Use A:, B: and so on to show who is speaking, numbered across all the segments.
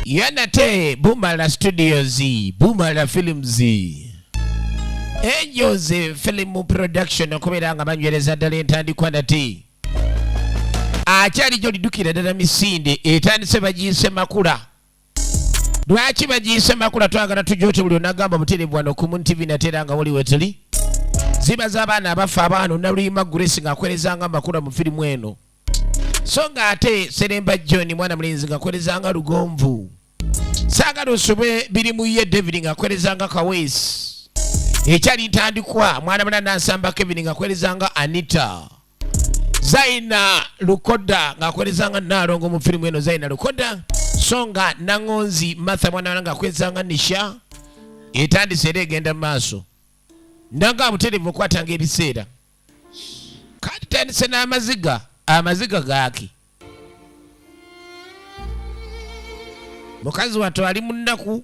A: Yanate Bumala Studios, Bumala Films, Angels Film Production okubeera nga banywereza ddala entandikwa nate akyali gyolidukira ddala misinde etandise bagiyise makula. Lwaki bagiyise makula? Twagala tujoote buli onagamba buterevu wano ku Moon TV nate era nga wali wetuli ziba z'abaana abafa abaana Naluyima Grace ng'akwerezanga makula mu firimu eno. So nga ate Seremba John mwana mulenzi ng'akwerezanga Lugonvu. Saagala osube biri mu ye David ng'akwerezanga Kaweesi. Ekyali ntandikwa mwana muna Nansamba Kevin ng'akwerezanga Anita. Zaina Lukoda ng'akwerezanga Nnaalongo mu firimu eno Zaina Lukoda. So nga Nangonzi Martha mwana muna ng'akwerezanga Nisha. Etandise era egenda mu maaso. Ndanga butereevu okwatanga ebiseera. Kati tandise n'amaziga, amaziga gaaki? Mukazi wattu ali mu nnaku,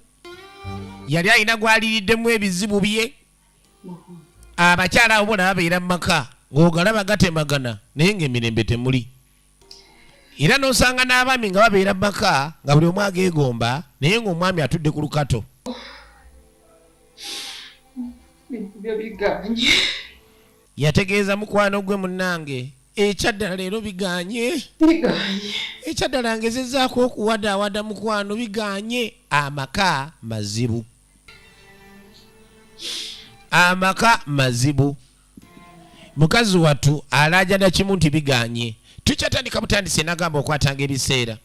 A: yali alina gw'aliriddemu ebizibu bye. Abakyala abo bona babeera mu maka ng'ogalaba gatemagana naye ng'emirembe temuli. Era n'osanga n'abaami nga babeera mu maka nga buli omu ageegomba naye ng'omwami atudde ku lukato. Yategeeza mukwano gwe, munnange ekyaddala leero biganye, ekyaddala ngezezzaako okuwadaawada mukwano biganye. Amaka mazibu, amaka mazibu. Mukazi wattu alaajana kimu nti biganye. Tukyatandika butandisi nagamba okwatanga ebiseera.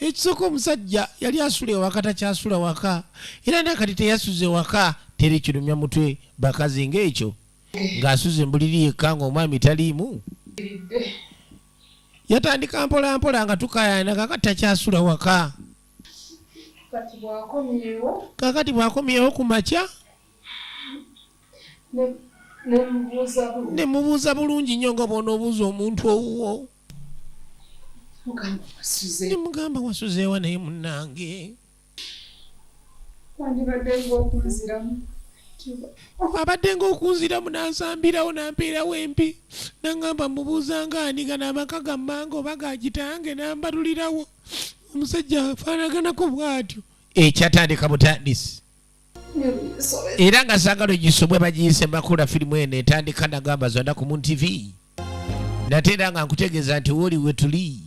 A: Ekisooka omusajja yali asula ewaka takyasula waka era nakati teyasuze waka. Teri kirumya mutwe bakazi ng'ekyo ng'asuze mbuliri yekka ng'omwami taliimu. Yatandika mpola mpola nga tukaayana kakati takyasula waka. Kakati bw'akomyewo ku makya ne mubuuza bulungi nnyo nga bw'onoobuuza omuntu owuwo. Ne mugamba wasuzeewa naye munnange. Abadde ng'okunziramu n'ansambirawo n'ampeerawo empi n'aŋŋamba mubuuza nga ani gano amaka ga mmange oba ga kitange n'ambalulirawo. Omusajja afaanaganako bw'atyo. Ekyatandika butandisi. Era nga saagala ogisomwe bagiyise makula. Firimu eno etandika nagamba zonna ku Moon TV nate era nga nkutegeeza nti woli wetuli.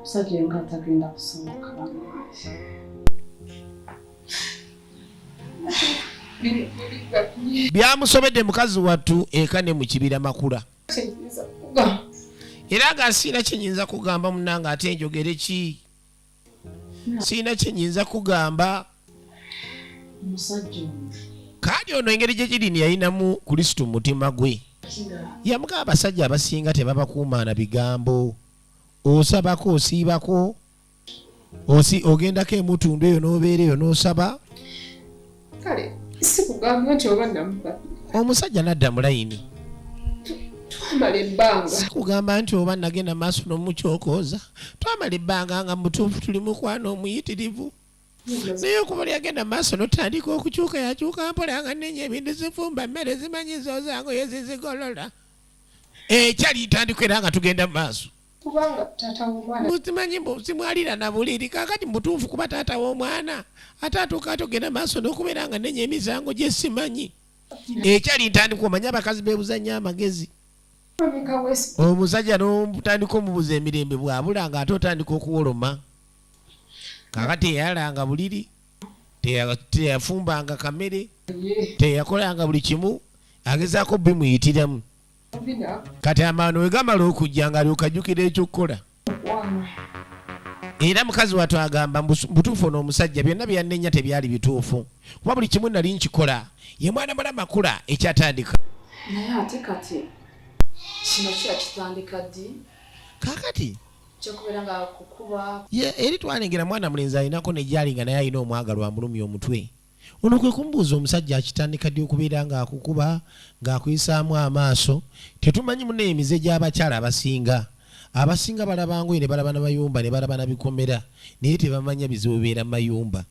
B: Omusajja nga tagenda kusoboka
A: Byamusobedde mukazi wattu eka ne mu kibira makula. Era nga siina kyenyinza kugamba munange, ate njogere ki? Siina kyenyinza kugamba. Kaali ono engeri gye kiri ni yalinamu Kristo mu mutima gwe. Yamugamba abasajja abasinga tebabakuumaana bigambo. Osabako, osiibako, osi ogendako emutundu eyo n'obeera eyo n'osaba.
B: Kale sikugamba nti oba namupa.
A: Omusajja n'adda mu layini.
B: Twamala ebbanga.
A: Sikugamba nti oba nagenda maaso n'omukyokooza. Twamala ebbanga nga mutuufu tuli mukwano omuyitirivu. Naye okuva lyagenda maaso n'otandika okukyuka yakyuka mpola nga nnenya ebintu zifumba mmere zimanyi zooza ngoye zizigolola. Ekyali ntandika era nga tugenda mu maaso.
B: Kubanga taata w'omwana.
A: Muzimanyi mbu simwalira na buliri kaakati mutuufu kuba taata w'omwana ate atuuka ate ogenda maaso n'okubeera nga nenya emisango gye simanyi. Ekyali ntandika omanye abakazi beebuza nnyo amagezi. Omusajja n'otandika omubuza emirembe bw'abula nga ate otandika okuwoloma. Kaakati teyalanga buliri, teyafumbanga kamere, teyakolanga buli kimu, agezaako bimuyitiramu. Kati amaano we gamala okujja nga alyoka ajjukira ekyokukola. Era mukazi wattu agamba mbutuufu ono omusajja byonna bye yannenya tebyali bituufu kuba buli kimu nali nkikola. Ye mwana mula makula ekyatandika.
B: Naye ate kati kino kiba kitandika ddi?
A: Kaakati
B: Kyokubeera nga akukuba.
A: Ye eri twalengera mwana mulenzi alinako ne gyali nga naye alina omwagalwa amulumya omutwe. Ono kwe kumubuuza omusajja akitandika ddi okubeera ng'akukuba, ng'akuyisaamu amaaso. Tetumanyi munne emize gy'abakyala abasinga. Abasinga balaba ngoye ne balaba na mayumba ne balaba na bikomera naye tebamanya bizibu bibeera mu mayumba.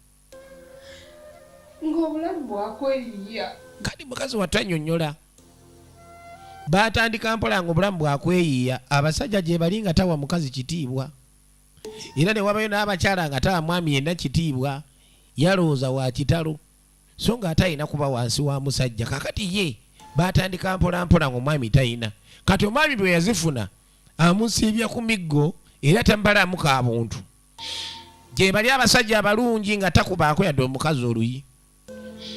B: Ng'obulamu bwakweyiiya.
A: Kati mukazi wattu annyonnyola. Baatandika mpola nga obulamu bwakweyiiya, abasajja gye bali nga tawa mukazi kitiibwa, era ne wabayo n'abakyala nga tawa mwami yenna kitiibwa, yalowooza wa kitalo so nga ate alina kuba wansi wa musajja. Kakati ye baatandika mpola mpola ng'omwami talina. Kati omwami bwe yazifuna amusiibya ku miggo era tambalaamu ka buntu. Gye bali abasajja abalungi nga takubaako yadde omukazi oluyi,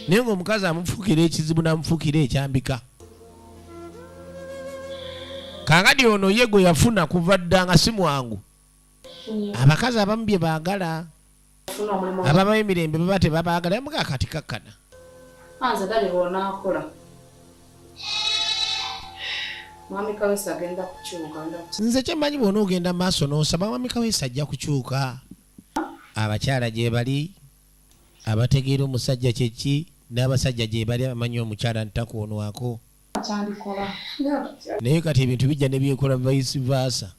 A: naye ng'omukazi amufuukira ekizibu n'amufuukira ekyambika. Kaakati ono ye gwe yafuna kuva dda nga si mwangu. Abakazi abamu bye baagala, ababawa emirembe baba tebabaagala. Yamugaa kati kakkana.
B: Nze ndabye bw'onaakola. Mwami Kaweesi agenda kukyuka.
A: Nze kye mmanyi bw'onoogenda mu maaso n'osaba Mwami Kaweesi ajja kukyuka. Abakyala gyebali abategeera omusajja kye ki n'abasajja gyebali abamanyi omukyala nti takoonwako. Naye kati ebintu bijja ne byekola vice versa.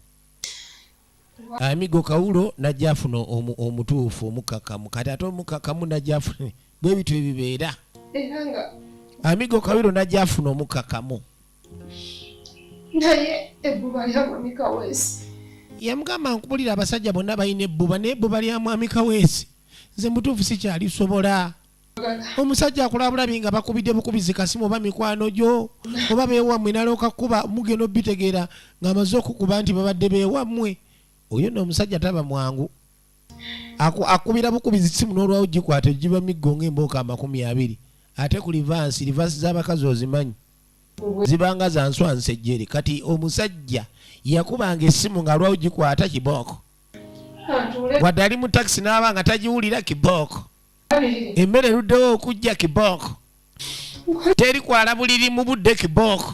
A: Amigo Kawulo n'ajja afuna omutuufu omukkakkamu, kati ate omukkakkamu n'ajja afuna bwe bityo ebibeera. Amigo Kawulo n'ajja afuna omukkakkamu.
B: Naye ebbuba lya Mwami Kaweesi.
A: Yamugamba nkubulira abasajja bonna balina ebbuba, naye ebbuba lya Mwami Kaweesi nze mutuufu sikyalisobola. Omusajja akola bulabi nga bakubidde bukubizi kasimu oba mikwano gyo oba beewammwe nalooka kuba mugenda obitegeera ng'amaze okukuba nti babadde beewammwe. Oyo nno omusajja taba mwangu, akubira bukubizi simu n'olwawo gikwata egiba miggo ng'embooko 20, ate ku livansi, livansi z'abakazi ozimanyi zibanga za nswa nsejjere. Kati omusajja yakubanga essimu ng'alwawo gikwata kibooko, wadde ali mu takisi n'aba nga tagiwulira kibooko, emmere eruddewo okujja kibooko, teri kwala buliri mu budde kibooko.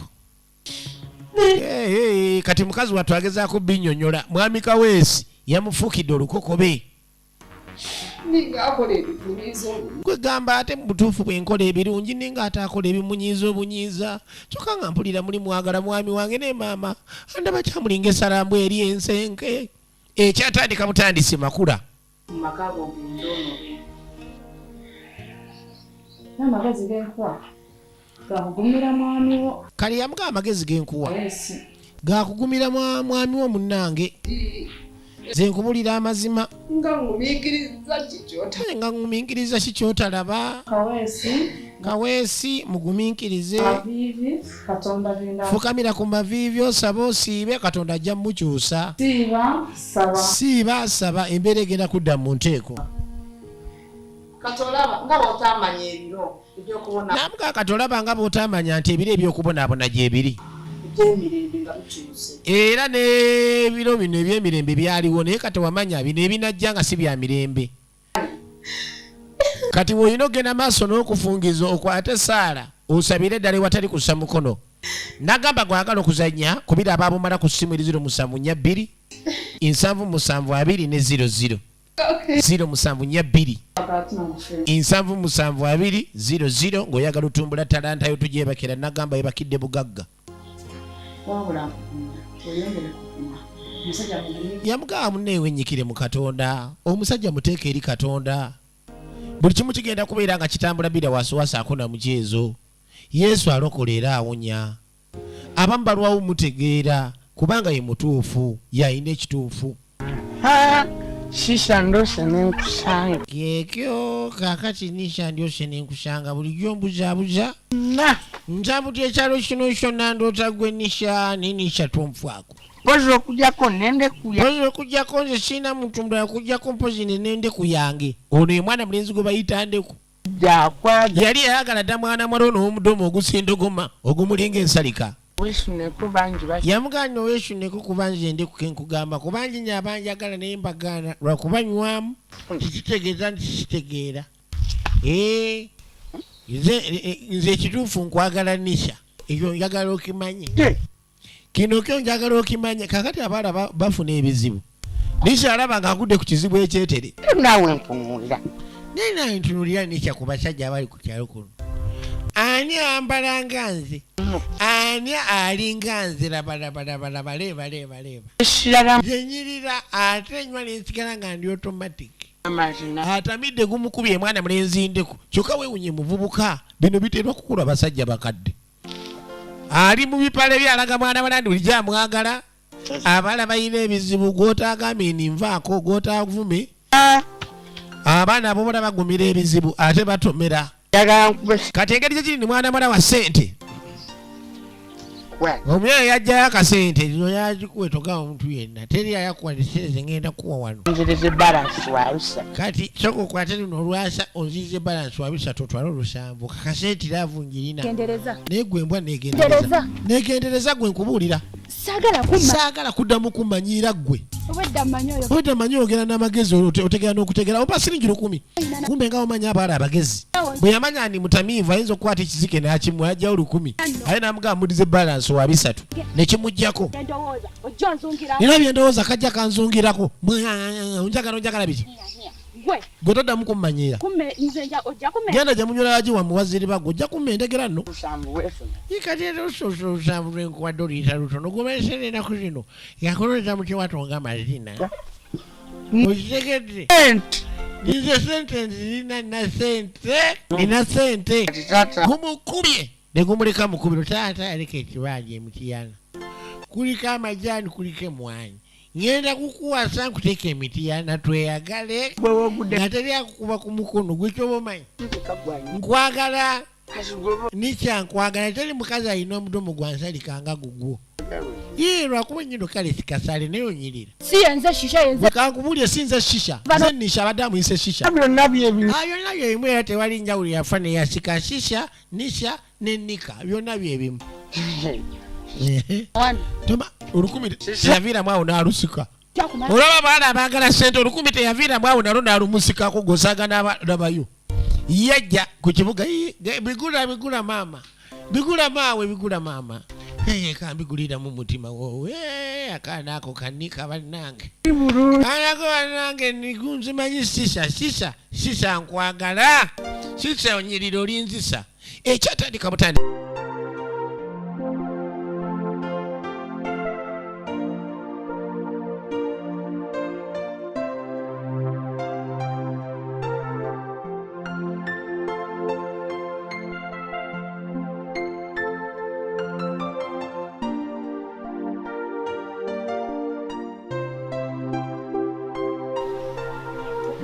A: Kati mukazi wattu agezaako binnyonnyola Mwami Kaweesi yamufuukidde olukokobe. Kwegamba ate mu butuufu bwe nkola ebirungi ninga ate akola ebimunyiiza obunyiiza, kyokka nga mpulira muli mwagala mwami wange, naye maama andaba kyamulinga essalambwa eri ensenke ekyatandika butandisi makula.
B: Mu maka go ogende onobe. N'amagezi ge nkuwa gakugumira mwami wo.
A: Kale yamugamba amagezi ge nkuwa gakugumira mwami wo munnange. Nze nkubulira amazima.
B: Nga ngumiikiriza ki ky'otalaba.
A: Nga ngumiikiriza ki ky'otalaba.
B: Kaweesi.
A: Kaweesi mugumiikirize.
B: Maviivi, Katonda agenda.
A: Fukamira ku maviivi osabe osiibe, Katonda ajja mukyusa.
B: Siiba saba.
A: Siiba saba, embeera egenda kudda mu nteeko.
B: Kati olaba nga bw'otaamanya ebiro eby'okubona.
A: Namugaa kati olaba nga bw'otaamanya nti ebiro eby'okubonaabona gyebiri.
B: Eby'emirembe nga bikyuse.
A: Era n'ebiro bino eby'emirembe byaliwo, naye kati wamanya bino ebinajja nga si bya mirembe. Kati w'olina okugenda maaso n'okufungiza okwate saala osabire ddala ewatali kussa mukono. Nagamba gwagala okuzannya kubira abaabumala ku ssimu eri 0742 72 ne 00. 0742 72 00 ng'oyagala otumbula talanta yo tugyebakira. Nagamba yebakidde bugagga. Yamugamba munne wennyikire mu Katonda, omusajja muteeke eri Katonda, buli kimu kigenda kubeera nga kitambula bira wasiwasi akuna mukyezo. Yesu alokola era awonya. Abamu balwawo mutegeera kubanga ye mutuufu, y'alina ekituufu.
C: Ha, Shisha ndose nenkusanga.
A: Kyekyo kaakati Nisha ndyose nenkusanga, bulijjo mbuzabuza.
C: Na.
A: Ntabudde ekyalo kino kyonna ndoota gwe Nisha, ne Nisha tonfaako.
C: Mpozi okujjako nendeku yange.
A: Mpozi okujjako nze sirina muntu mulala kujjako mpozi ne nendeku yange. Ono ye mwana mulenzi gwe bayita Ndeku. Yali yayagala dda mwana muwala ono ow'omudomo ogusindogoma ogumulinga ensalika. Yamugamba nno weesuneko kuba nze ndi ku kenkugamba kuba nze nyo abanjagala naye mbagaana lwakuba nywamu tekitegeeza nti sikitegeera. Eeh nze nze ekituufu nkwagala Nisha ekyo njagala okimanye. Kino kyo njagala okimanye. Kakati abaala bafuna ebizibu. Nisha alaba ng'agudde ku kizibu ekyetere.
C: Naawe ntunulira.
A: Naye naawe ntunulira Nisha ku basajja abali ku kyalo kuno. Ani ambala nga nze? Ani ali nga nze? Laba laba laba laba leeba leeba leeba. Nze nyirira ate nywa ne nsigala nga ndi automatic. Atamidde gumukubye mwana mulenzi ndeku. Kyokka weewunye muvubuka. Bino biterwa kukula basajja bakadde. Ali mu bipale byalaga mwana walandi bulijjo amwagala. Abaala balina ebizibu, gw'otagambye ni nvaako, gw'otavume. Abaana abobola bagumira ebizibu ate batomera.
C: Njagala nkube.
A: Kati engeri gyekiri ni mwana muwala wa ssente. Omuyaaye yajjayo akasente, lino yagikuwe, togawa omuntu yenna, teri ayakuwa sente ngenda kuwa wano.
C: Nzirize balance wabisa.
A: Kati soka okwate luno olwasa, onzirize balance wabisatu, otwale olusanvu. Kakasente laavu ngirina.
B: Gendereza.
A: Naye gwe mbwa, negendereza.
B: Gendereza.
A: Negendereza gwe, nkubuulira.
B: Saagala kumma.
A: Saagala kuddamu kumanyiira ggwe.
B: Obwedda mmanyi oyo.
A: Obwedda manyi oyogera n'amagezi, otegera n'okutegera. Oba siringi 1000, kumbe nga omanya abaala abagezi. Bwe yamanya ni mutamiivu, ayinza okukwata ekizike n'akimuwa, ajjawo 1000, aye n'amugamba mudize balance wa bisatu, ne kimuggyako.
B: Endowooza ojja onzungira.
A: Nina bye ndowooza, kajja kanzungirako. Njagala, onjagala biki?
B: Gwe.
A: Gwe toddamu kummanyiira.
B: Kumme nze nja ojja kumme.
A: Genda gye munywera wamuwaziri bagwe, ojja kumma endegera nno.
C: Musanvu weefuna.
A: Kati era osoose olusanvu lwenkuwadde oluyita lutono, gobesera enaku zino yakulonza mu kiwato nga mazina, okitegedde?
C: Sente.
A: Nze sente nzirina, nina sente, nina sente.
C: Kati taata.
A: Gumukubye ne gumuleka mukubiro. Taata yaleka ekibanja emutiyana, kuliko amajaani, kuliko emwanyi. Ngenda kukuwasa, nkuteeka emitiyana, tweyagale.
C: Gwe wogudde.
A: Nga teri akukuba ku mukono gwe, kyoba omanyi.
C: Kagwanyi.
A: Nkwagala.
C: Kasi gwe.
A: Nikya nkwagala, teri mukazi alina omudomo gwansalika nga gugwo. Ye lwakuba ennyindo kale sikasale, naye onyirira.
B: Si yenze shisha, yenze.
A: Bwekankubulye, sinze shisha, nze nisha, abadde amuyise shisha.
C: Byonna byebimu.
A: Ah, byonna byebimu, era tewali njawulo yafa neyasika. Shisha, nisha ne nika, byonna byebimu.
B: Wano.
A: Toma 1000 teyaviiramu awo n'alusika.
B: Ojja kumala.
A: Olaba abaana abaagala sente, 1000 teyaviiramu awo nalwo n'alumusikako. Gosaaga n'abalabayo yajja ku kibuga. "Ii, bigula, bigula maama, bigula maawe, bigula maama. Kambiguliramu mutima wowe. Akaana ako kanika bannange, kaanako bannange, nigunzimanyi. Sisa, sisa, sisa, nkwagala sisa, onyirira olinzisa." Ekyatandika butandi.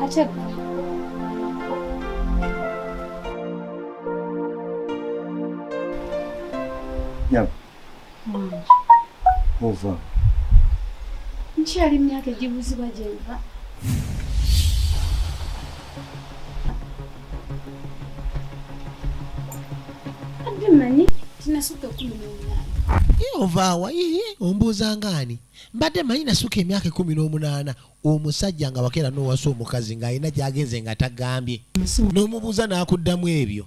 B: Ate gwe.
D: Nyabo. Ova.
B: Nkyali myaka egibuzibwa gyenva. Adde mmanyi tinasukka 18.
A: Ye ovaawa? Iye, ombuuza ngaani? Mbadde manyi nasuka emyaka 18. Omusajja nga wakeera n'owasa omukazi ng'alina gy'agenze nga tagambye, n'omubuuza n'akuddamu ebyo.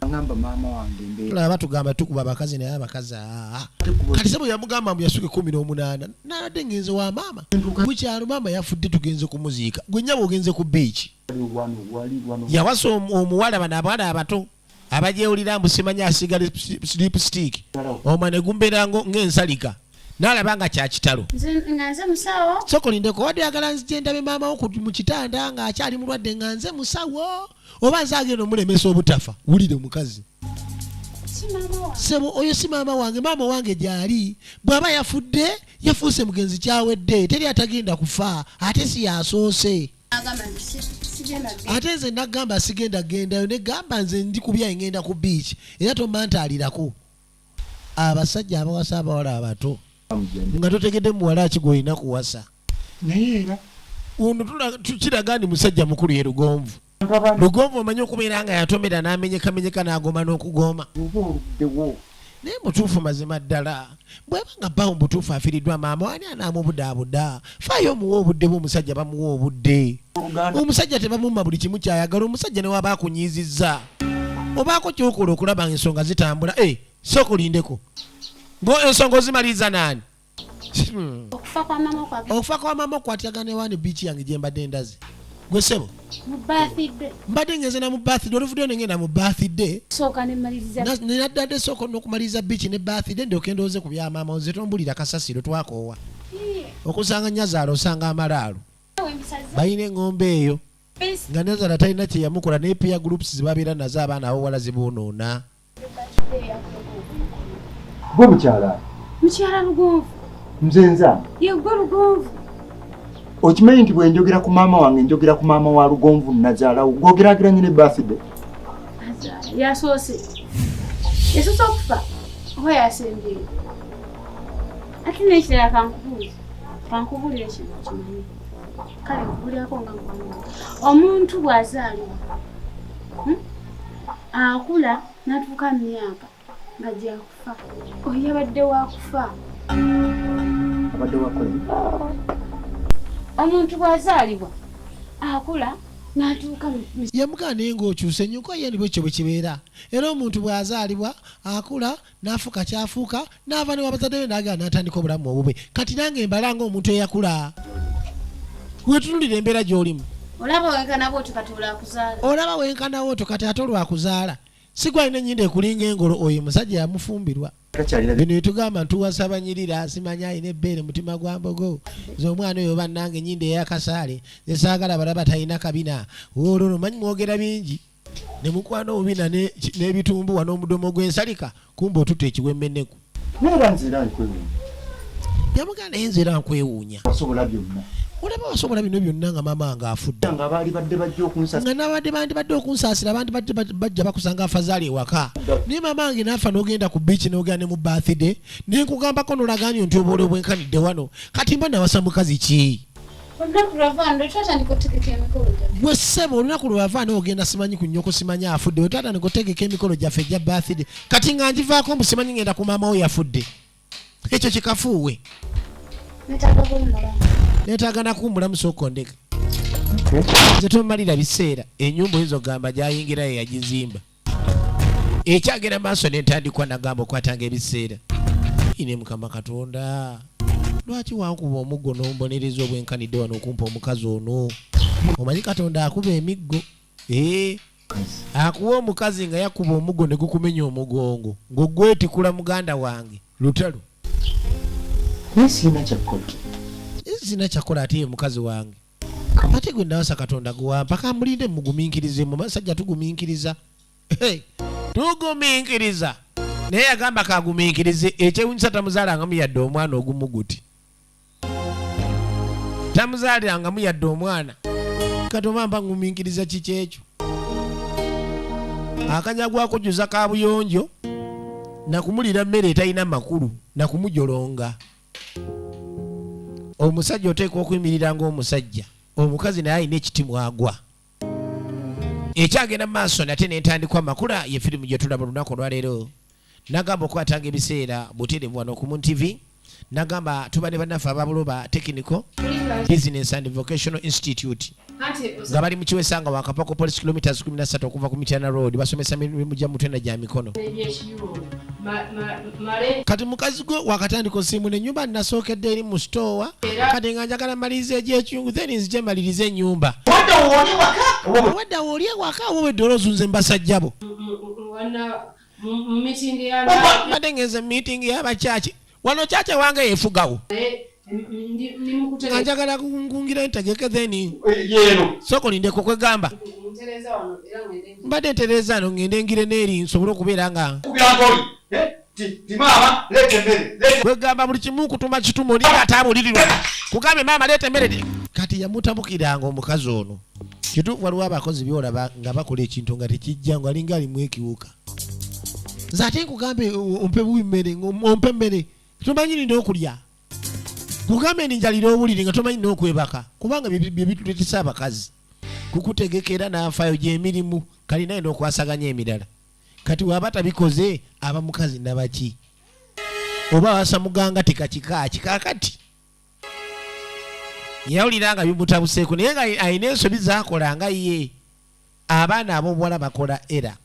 D: Ngamba maama wange embeera.
A: Tulaba batugamba tukuba abakazi, naye abakazi aa. Kati se bwe yamugamba mbu yasuka 18, nabadde ngenze wa maama mukyalo, maama yafudde, tugenze kumuziika, gwe nnyabo ogenze ku biiki.
D: Wano wali wano.
A: Yawasa omuwala, bano abawala abato abajewulira mbu simanyi asiga lipstick, omwa ne gumbeera ng'ensalika, n'alaba nga kyakitalo.
B: Nze nga nze musawo.
A: Soko lindeko, wadde yagala nzije ndabe maama wo mu kitanda ng'akyali mulwadde, nga nze musawo oba nze agenda omulemesa obutafa? Wulire omukazi.
B: Si maama wange.
A: Sebo, oyo si maama wange. Maama wange gyali, bw'aba yafudde yafuuse mugenzi, kyawedde, teri atagenda kufa, ate si yasoose.
B: Agamba nti sigenda genda.
A: Ate nze nagamba sigenda gendayo, negamba nze ndi kubyayi, ngenda ku biiki, era tomantaalirako. Abasajja abawasa abawala abato nga totegedde muwala ki gwolina kuwasa.
D: Naye era
A: Ono kiraga nti musajja mukulu ye Lugonvu.
D: abantu
A: Lugonvu omanyi okubeera nga yatomera n'amenyekamenyeka n'agoma n'okugoma.
D: Oba oluddewo.
A: Naye mutuufu, mazima ddala, bw'aba nga bbaawo mubutuufu afiiriddwa maama, ani anaamubudaabuda? Faayo omuwa obudde bwe. Omusajja bamuwa obudde.
D: Oluganda.
A: Omusajja tebamumma buli kimu kyayagala. Omusajja ne waba akunyiizizza, obaako kyokola okulaba nga ensonga zitambula. Eh, sooka olindeko, ngo ensonga ozimaliriza naani?
B: Okufa kwa maama kwage.
A: Okufa kwa maama okwatiraga ne wani biiki yange gye mbadde ndaze. Gwe sebo.
B: Mu birthday.
A: Mbadde ngenze na mu birthday, oluvuddeyo ne ngenda mu birthday.
B: Sooka ne mmaliriza.
A: Naddadde sooka n'okumaliriza biiki ne birthday, ndyoke ndowooze ku bya maama. Nze tombulira kasasiro, twakoowa. Okusanga nyazaala osanga amalaalo.
B: Wembisaza.
A: Balina eŋŋombe eyo nga nazaala talina kye yamukola, naye peer groups zebabeera nazo, abaana abawala ziboonoona.
D: Gwe mukyala.
E: Mukyala Lugonvu.
D: Nze nza.
E: Ye gwe Lugonvu.
D: Okimanyi nti bwe njogera ku maama wange njogera ku maama wa Lugonvu nnazaalawo gw'ogeraageranya ne birthday.
E: Yasoose. Yasoose okufa oba yasembyeyo? Ate n'ekirala kankubuuze. Kankubuulire kino okimanyi. Kale nkubuulirako nga mukwano gwange. Omuntu bw'azaalibwa akula n'atuuka mu myaka nga gyakufa. Oyo yabadde wakufa.
D: Abadde wakola.
E: Omuntu bw'azaalibwa akula n'atuuka mu
F: Yamugamba naye ng'okyuse nnyo ko ye bwekyo bwe kibeera. Era omuntu bw'azaalibwa akula n'afuuka ky'afuuka n'ava ne wabazadde be n'agenda n'atandika obulamu obubwe. Kati nange mbala ng'omuntu eyakula. Weetunuulira embeera gy'olimu.
E: Olaba wenkana bw'otyo kati olwakuzaala.
F: Olaba wenkana wotyo kati ate olwakuzaala. Si gwe alina ennyindo ekulinga engolo oyo musajja yamufumbirwa. Bino byetugamba ntuwasa banyirira simanyi alina ebbeere mutima gwa mbogo. Nze omwana oyo bannange ennyindo eyakasaale nze saagala balaba talina kabina. Olwo manyi mwogera bingi ne mukwana obubina n'ebitumbuwa n'omudomo gw'ensalika kumbe otuta ekiwemmeneku.
D: Naye nze era nkwewuunya.
F: Yamugamba naye nze era nkwewuunya.
D: Wasobola byonna.
F: Olaba wasobola bino byonna nga maama wange afudde.
D: Nga baali badde bajja okunsaasira.
F: Nga n'abadde bandibadde okunsaasira bandibadde bajja bakusanga afazaali ewaka. Naye maama wange n'afa n'ogenda ku beach n'ogenda ne mu birthday ne nkugambako n'olagaanyo nti oba oli obwenkanidde wano. Kati mba nawasa mukazi ki?
E: Olunaku lwavaano lwe twatandika okutegeka emikolo gyaffe.
F: Gwe ssebo olunaku lwe wavaano ogenda simanyi ku nnyoko simanyi afudde we twatandika okutegeka emikolo gyaffe egya birthday. Kati nga ngivaako mbu simanyi ngenda ku maama wo yafudde. Ekyo kikafuuwe.
E: Neetaaga kuwummulamu.
F: Neetaaga na kuwummulamu sooka ondeke. Nze tommalira biseera ennyumba oyinza okugamba gy'ayingira ye yagizimba. Ekyagenda maaso n'entandikwa nagamba okwatanga ebiseera. Ine Mukama Katonda lwaki wankuba omuggo n'ombonereza obwenkanidde wano okumpa omukazi ono? Omanyi Katonda akuba emiggo. Akuwa omukazi nga yakuba omuggo ne gukumenya omugongo ng'ogwetikula muganda wange lutalo.
D: Naye sirina kyakukola.
F: Sirina kyakukola ate ye mukazi wange. Ate gwe nawasa Katonda gwampa kamulinde mugumiikirize mu basajja tugumiikiriza. Tugumiikiriza. Naye yagamba kagumiikirize ekyewunyisa tamuzaalangamu yadde omwana ogumu guti. Tamuzaalirangamu yadde omwana. Kati oba mba ngumiikiriza kiki ekyo? Akanyagwa kujjuza kabuyonjo nakumulira mmere etalina makulu nakumujolonga. Omusajja oteekwa okuyimirira ng'omusajja, omukazi naye alina ekitimwagwa. Ekyagenda mu maaso nate n'entandikwa Makula ye firimu gye tulaba olunaku olwaleero. Nagamba okwatanga ebiseera butereevu wano ku Moon TV. Nagamba tuba ne bannaffe aba Buloba Technical Business and Vocational Institute nga bali mu Kiwesa nga wakava ku police kilometers 13 okuva ku Mityana Road, basomesa mirimu gya mutwe na gya mikono. Kati mukazi gwe wakatandika osiimula ennyumba nasookedde eri mu sitoowa kati nga njagala maliriza egy'ekyungu then nzije malirize ennyumba. Wadda wooli ewaka oba obwedda olozunze mu basajja bo. Mbadde ngenze mu meeting y'abakyaki wano kyaki ewange yeefugawo. Nga njagala nkungira ntegeke then sooka olindeko kwegamba. Mbadde ntereeza no ngende ngire n'eri nsobole okubeera nga kwegamba buli kimu kutuma kitumo oli ataabulirirwa kugambe maama leeta emmere. Kati yamutabukiranga omukazi ono. Kituufu waliwo abakozi by'olaba nga bakola ekintu nga tekijja nga alinga alimu ekiwuka. Nze ate nkugambe ompe buwi mmere, ompe mmere tomanyi nina okulya. Kugambe ndi njalira obuliri nga tomanyi n'okwebaka kubanga bye bituleetesa abakazi kukutegekera n'afaayo gy'emirimu kali naye n'okwasaganya emirala. Kati waba tabikoze aba mukazi nabaki oba awasa muganga tekakika kikaakati. Yawulira nga bimutabuseeko naye nga alina ensobi z'akola nga ye abaana ab'obuwala bakola era.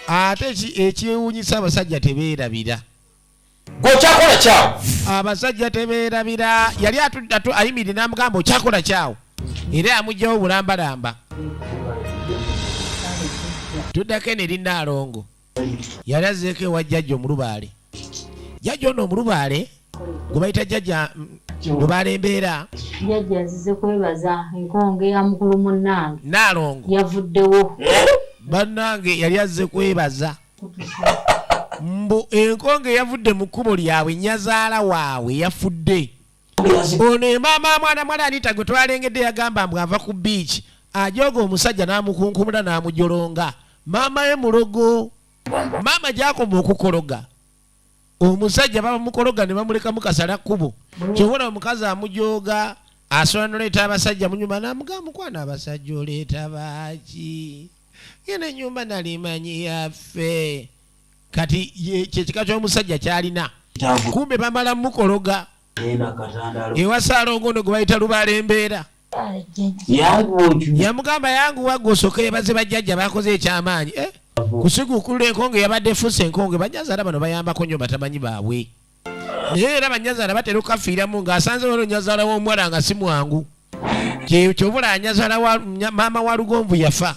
F: Ate ekyewuunyisa abasajja tebeerabira.
G: Gwe okyakola kyawo.
A: Abasajja tebeerabira. Yali atudde ayimiridde n'amugamba okyakola kyawo. Era yamuggyawo bulambalamba. Tuddako eno eri Nnaalongo. Yali azzeeko ewa jjajja omulubaale. Jjajja ono omulubaale gwe bayita jjajja Lubaale Mbeera.
H: Jjajja nzize kwebaza enkonge ya mukulu munnange.
A: Nnaalongo.
H: Yavuddewo.
A: Bannange yali azze kwebaza. Mbu enkonge yavudde mu kkubo lyabwe, nyazaala waabwe yafudde. Ono emaama mwana mwala Anita gwe twalengedde yagamba mbu ava ku biiki ajooga omusajja n'amukunkumula n'amujolonga. Maama ye mulogo. Maama gy'akoma okukologa omusajja bamukologa ne bamulekamu kasala kkubo. Kyobona omukazi amujooga asobola noleeta abasajja munyuma n'amugamba mukwano abasajja oleeta baaki genda ennyumba nalimanyi yaffe. Kati kyekika ky'omusajja kyalina kumbe bamala mukologa ewa Ssaalongo ono gwe bayita Lubaale embeera. Yamugamba yanguwa gwe osooke yebaze bajjajja bakoze ekyamaanyi kusiguukulula enkonge yabadde efuuse enkonge. Bannyazaala bano bayambako nnyo batamanyi baabwe, naye era bannyazaala batera okukafiiramu ng'asanze waliwo nnyazaala w'omuwala nga si mwangu. Kyobula nyazaala wa maama wa Lugonvu yafa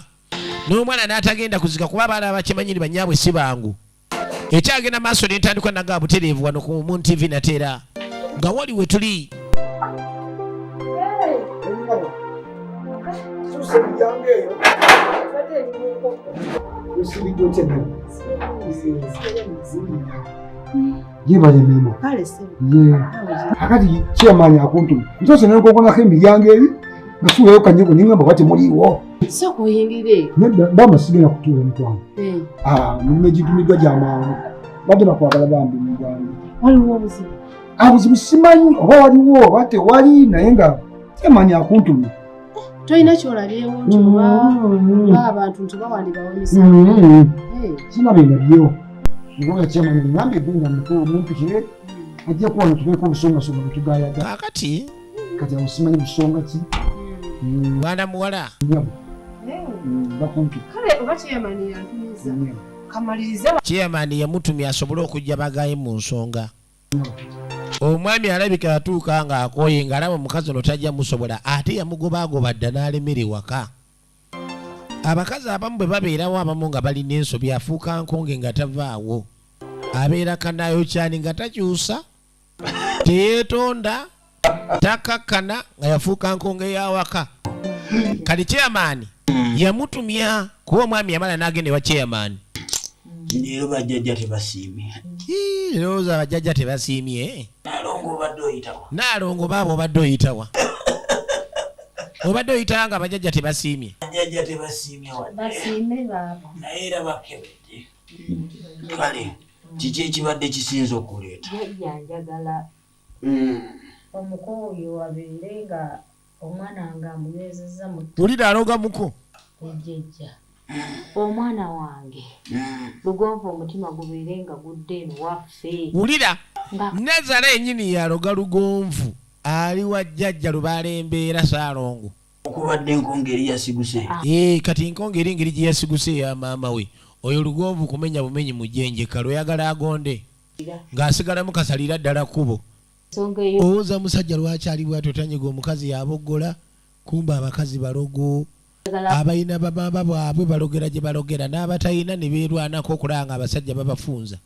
A: n'omwana n'atagenda kuzika kuba abaala abakimanyi ni banyaabwe si bangu. Ekyagenda maaso n'entandikwa naga butereevu wano ku Moon TV nate era nga wali we tuli.
D: Yebale emirimu. Ye. Akati chairman akuntumye. Nsoose ne nkokonako emiryango eri nga suulayo kanyego ne ŋŋamba oba temuliiwo.
B: Sooka oyingire.
D: Nedda bama sigenda kutuula mukwano. Emirimu egitumiddwa gya mangu. Badde bakwagala bambi mu bwangu.
B: Waliwo obuzibu?
D: Obuzibu simanyi oba waliwo oba tewali naye nga chairman akuntumye.
B: Tolina ky'olabyewo nti oba abantu nti bawandibawo emisango?
D: Sina bye ndabyewo. Ngoba chairman ngambye genda mukulu mumpikire ajja kuba wano tubeeko obusongasonga bwe tugayaga.
A: Kaakati
D: Kati awo simanyi busonga ki.
A: Mwana muwala.
D: Bakumpi.
B: Kale oba chairman yantumiza. Kamalirize.
A: Chairman yamutumye asobole okujja bagaye mu nsonga. Omwami alabika yatuuka ng'akooye ng'alaba omukazi ono tajja musobola ate yamugobaagoba dda n'alemera ewaka. Abakazi abamu bwe babeerawo abamu nga balina ensobi afuuka nkonge nga tavaawo. Abeera kanayokyani nga takyusa, teyeetonda, takakkana nga yafuuka nkonge y'awaka. Kati chairman yamutumya kuba omwami yamala n'agenda ewa chairman.
G: Leero bajjajja tebasiimye.
A: Lowooza abajjajja tebasiimye.
G: Nalongo obadde oyitawa?
A: Naalongo baaba obadde oyitawa? Obadde oyitawa nga abajjajja tebasiimye?
G: Bajjajja tebasiimye wadde.
H: Basiime baaba.
G: Naye era bakebedde. Kale kiki ekibadde kisinza okuleeta?
H: Jjajja njagala omuko oyo abeere nga omwana nga amunywezezza mu
A: Wulira aloga muko.
H: Jjajja. Omwana wange Lugonvu omutima gubeere nga gudde eno waffe.
A: Wulira
H: Nga
A: Nazaala yennyini yaloga Lugonvu ali wa jjajja Lubaale embeera Ssaalongo.
G: Okubadde enkonge eri yasiguse.
A: Kati nkonge eri engeri gye yasiguse eya maama we oyo Lugonvu kumenya bumenyi mujenjeka lweyagala agonde ng'asigalamu kasalira ddala kkubo.
H: Ensonga eyo
A: Owoza musajja lwaki ali bw'atyo tanyiga omukazi yaboggola kumbe abakazi balogo. Abalina bamaama bwabwe balogera gye balogera n'abatalina ne beerwanako okulaba nga abasajja babafunza.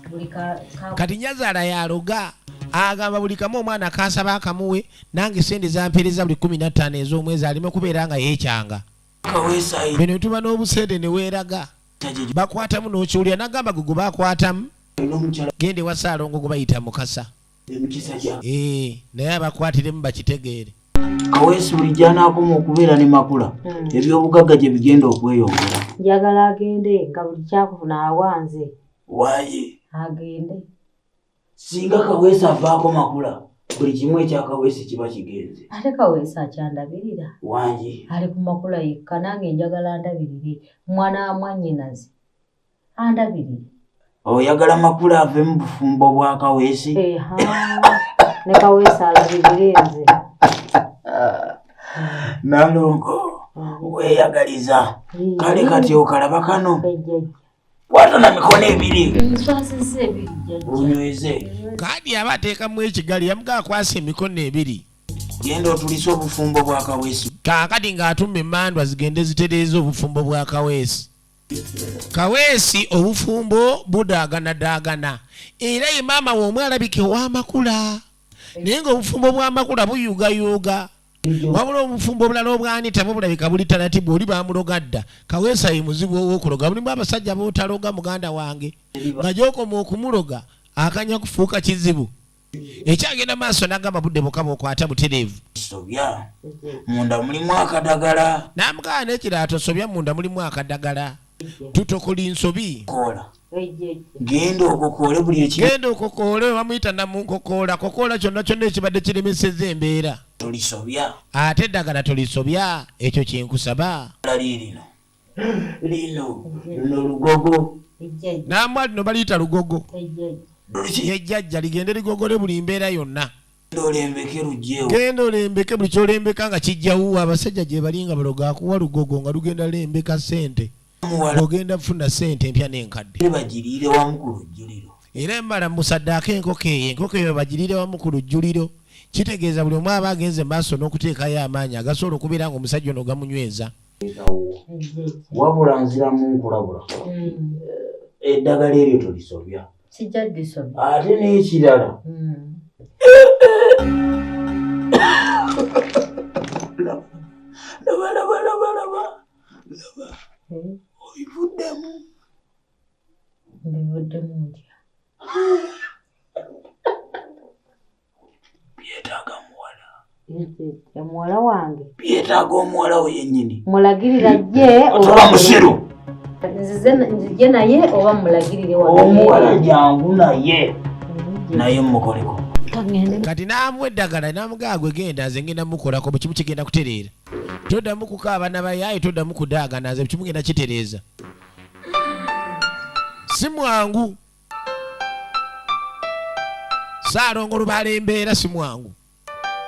H: Buli ka
A: Kati nyazaala yaloga agamba buli kamu omwana kansaba akamuwe nange sente zampeereza buli 15 ez'omwezi aleme kubeera nga yeekyanga.
G: Kaweesa
A: Bino tuba n'obusente ne weeraga bakwatamu n'okiwulira n'agamba gwe gwe bakwatamu
G: n'omukyala
A: genda ewa Ssaalongo gwe bayita Mukasa.
G: Emikisa gya
A: Naye abakwatiremu bakitegeere.
G: Kaweesi buli gy'anaakoma okubeera ne Makula ebyobugagga gye bigenda okweyongera.
H: Njagala agende nga buli kyakufuna awanze.
G: Waaye
H: Agende.
G: Singa Kaweesi avaako Makula buli kimu ekya Kaweesi kiba kigenze.
H: Ate Kaweesi akyandabirira.
G: Wangi.
H: Ali ku Makula yekka nange njagala andabirire mwana wa mwannyinaze andabirire.
G: Oyagala Makula ave mu bufumbo bwa Kaweesi?
H: Eha, ne Kaweesi alabirire nze.
G: Nalongo weeyagaliza. Kale kati okalaba kano.
H: Jjajja.
G: Kwata na mikono ebiri.
H: Nkwasizza ebiri jjajja.
G: Onyweze.
A: Kaadi aba ateekamu ekigali yamugaa akwasa emikono ebiri.
G: Genda otulise obufumbo bwa Kaweesi.
A: Kaakati ng'atuma emmandwa zigende zitereeze obufumbo bwa Kaweesi. Kaweesi obufumbo budaaganadaagana era ye maama w'omu alabika ow'amakula naye ng'obufumbo bw'amakula buyuugayuuga. Wabula obufumbo obulala obwanita bwo bulabika buli talatibu, oli bamuloga dda. Kaweesa ye muzibu ow'okuloga. Mulimu abasajja bootaloga, muganda wange, nga gy'okoma okumuloga akanya kufuuka kizibu. Ekyagenda maaso n'agamba budde bukaba okwata butereevu.
G: Sobya, munda mulimu akadagala.
A: N'amugamba n'ekirala, tosobya, munda mulimu akadagala, tutokola nsobi.
G: Kola, genda okokoole buli ekintu.
A: Genda okokoole, bamuyita namunkokoola, kokoola kyonna kyonna ekibadde kiremeseza embeera.
G: Tolisobya.
A: Ate eddagala tolisobya, ekyo kyenkusaba.
G: Lino lino luno lugogo.
A: Namwa lino baliyita lugogo, yejjajja ligende ligogole buli mbeera yonna.
G: Olembeke lugyewo.
A: Genda olembeke buli kyolembeka nga kijjawuwa. Abasajja gye bali nga baloga, akuwa lugogo nga lugenda lembeka sente.
G: Muwala.
A: Ogenda kufuna sente empya n'enkadde.
G: Bagiriire wamu ku lujjuliro.
A: Era emmala musaddaako enkoko eyo, enkoko eyo bagiriire wamu ku lujjuliro. Kitegeeza buli omu aba agenze maaso n'okuteekayo amaanyi agasobola okubeera nga omusajja ono gamunyweza.
G: Wabula nziramu nkulabula, eddagala eryo tolisobya.
H: Sijja disobya.
G: Ate n'ekirala, laba laba laba laba laba, obivuddemu.
H: Mbivuddemu ntya?
G: Byetaaga muwala.
H: Muwala wange.
G: Byetaaga omuwala we yennyini.
H: Mulagirira jje.
G: Otoba musiru.
H: Nzije naye oba mulagirire?
G: Omuwala jangu naye, naye mukoleko.
H: Kagende.
A: Kati n'amuwa eddagala n'amugaa, gwe genda, nze ngenda mukolako, bwe kimu kigenda kutereera. Toddamu kukaaba nabayaayi, toddamu kudaagana, nze kimu ngenda kitereeza. Si mwangu Saalongo lubaala, embeera si mwangu.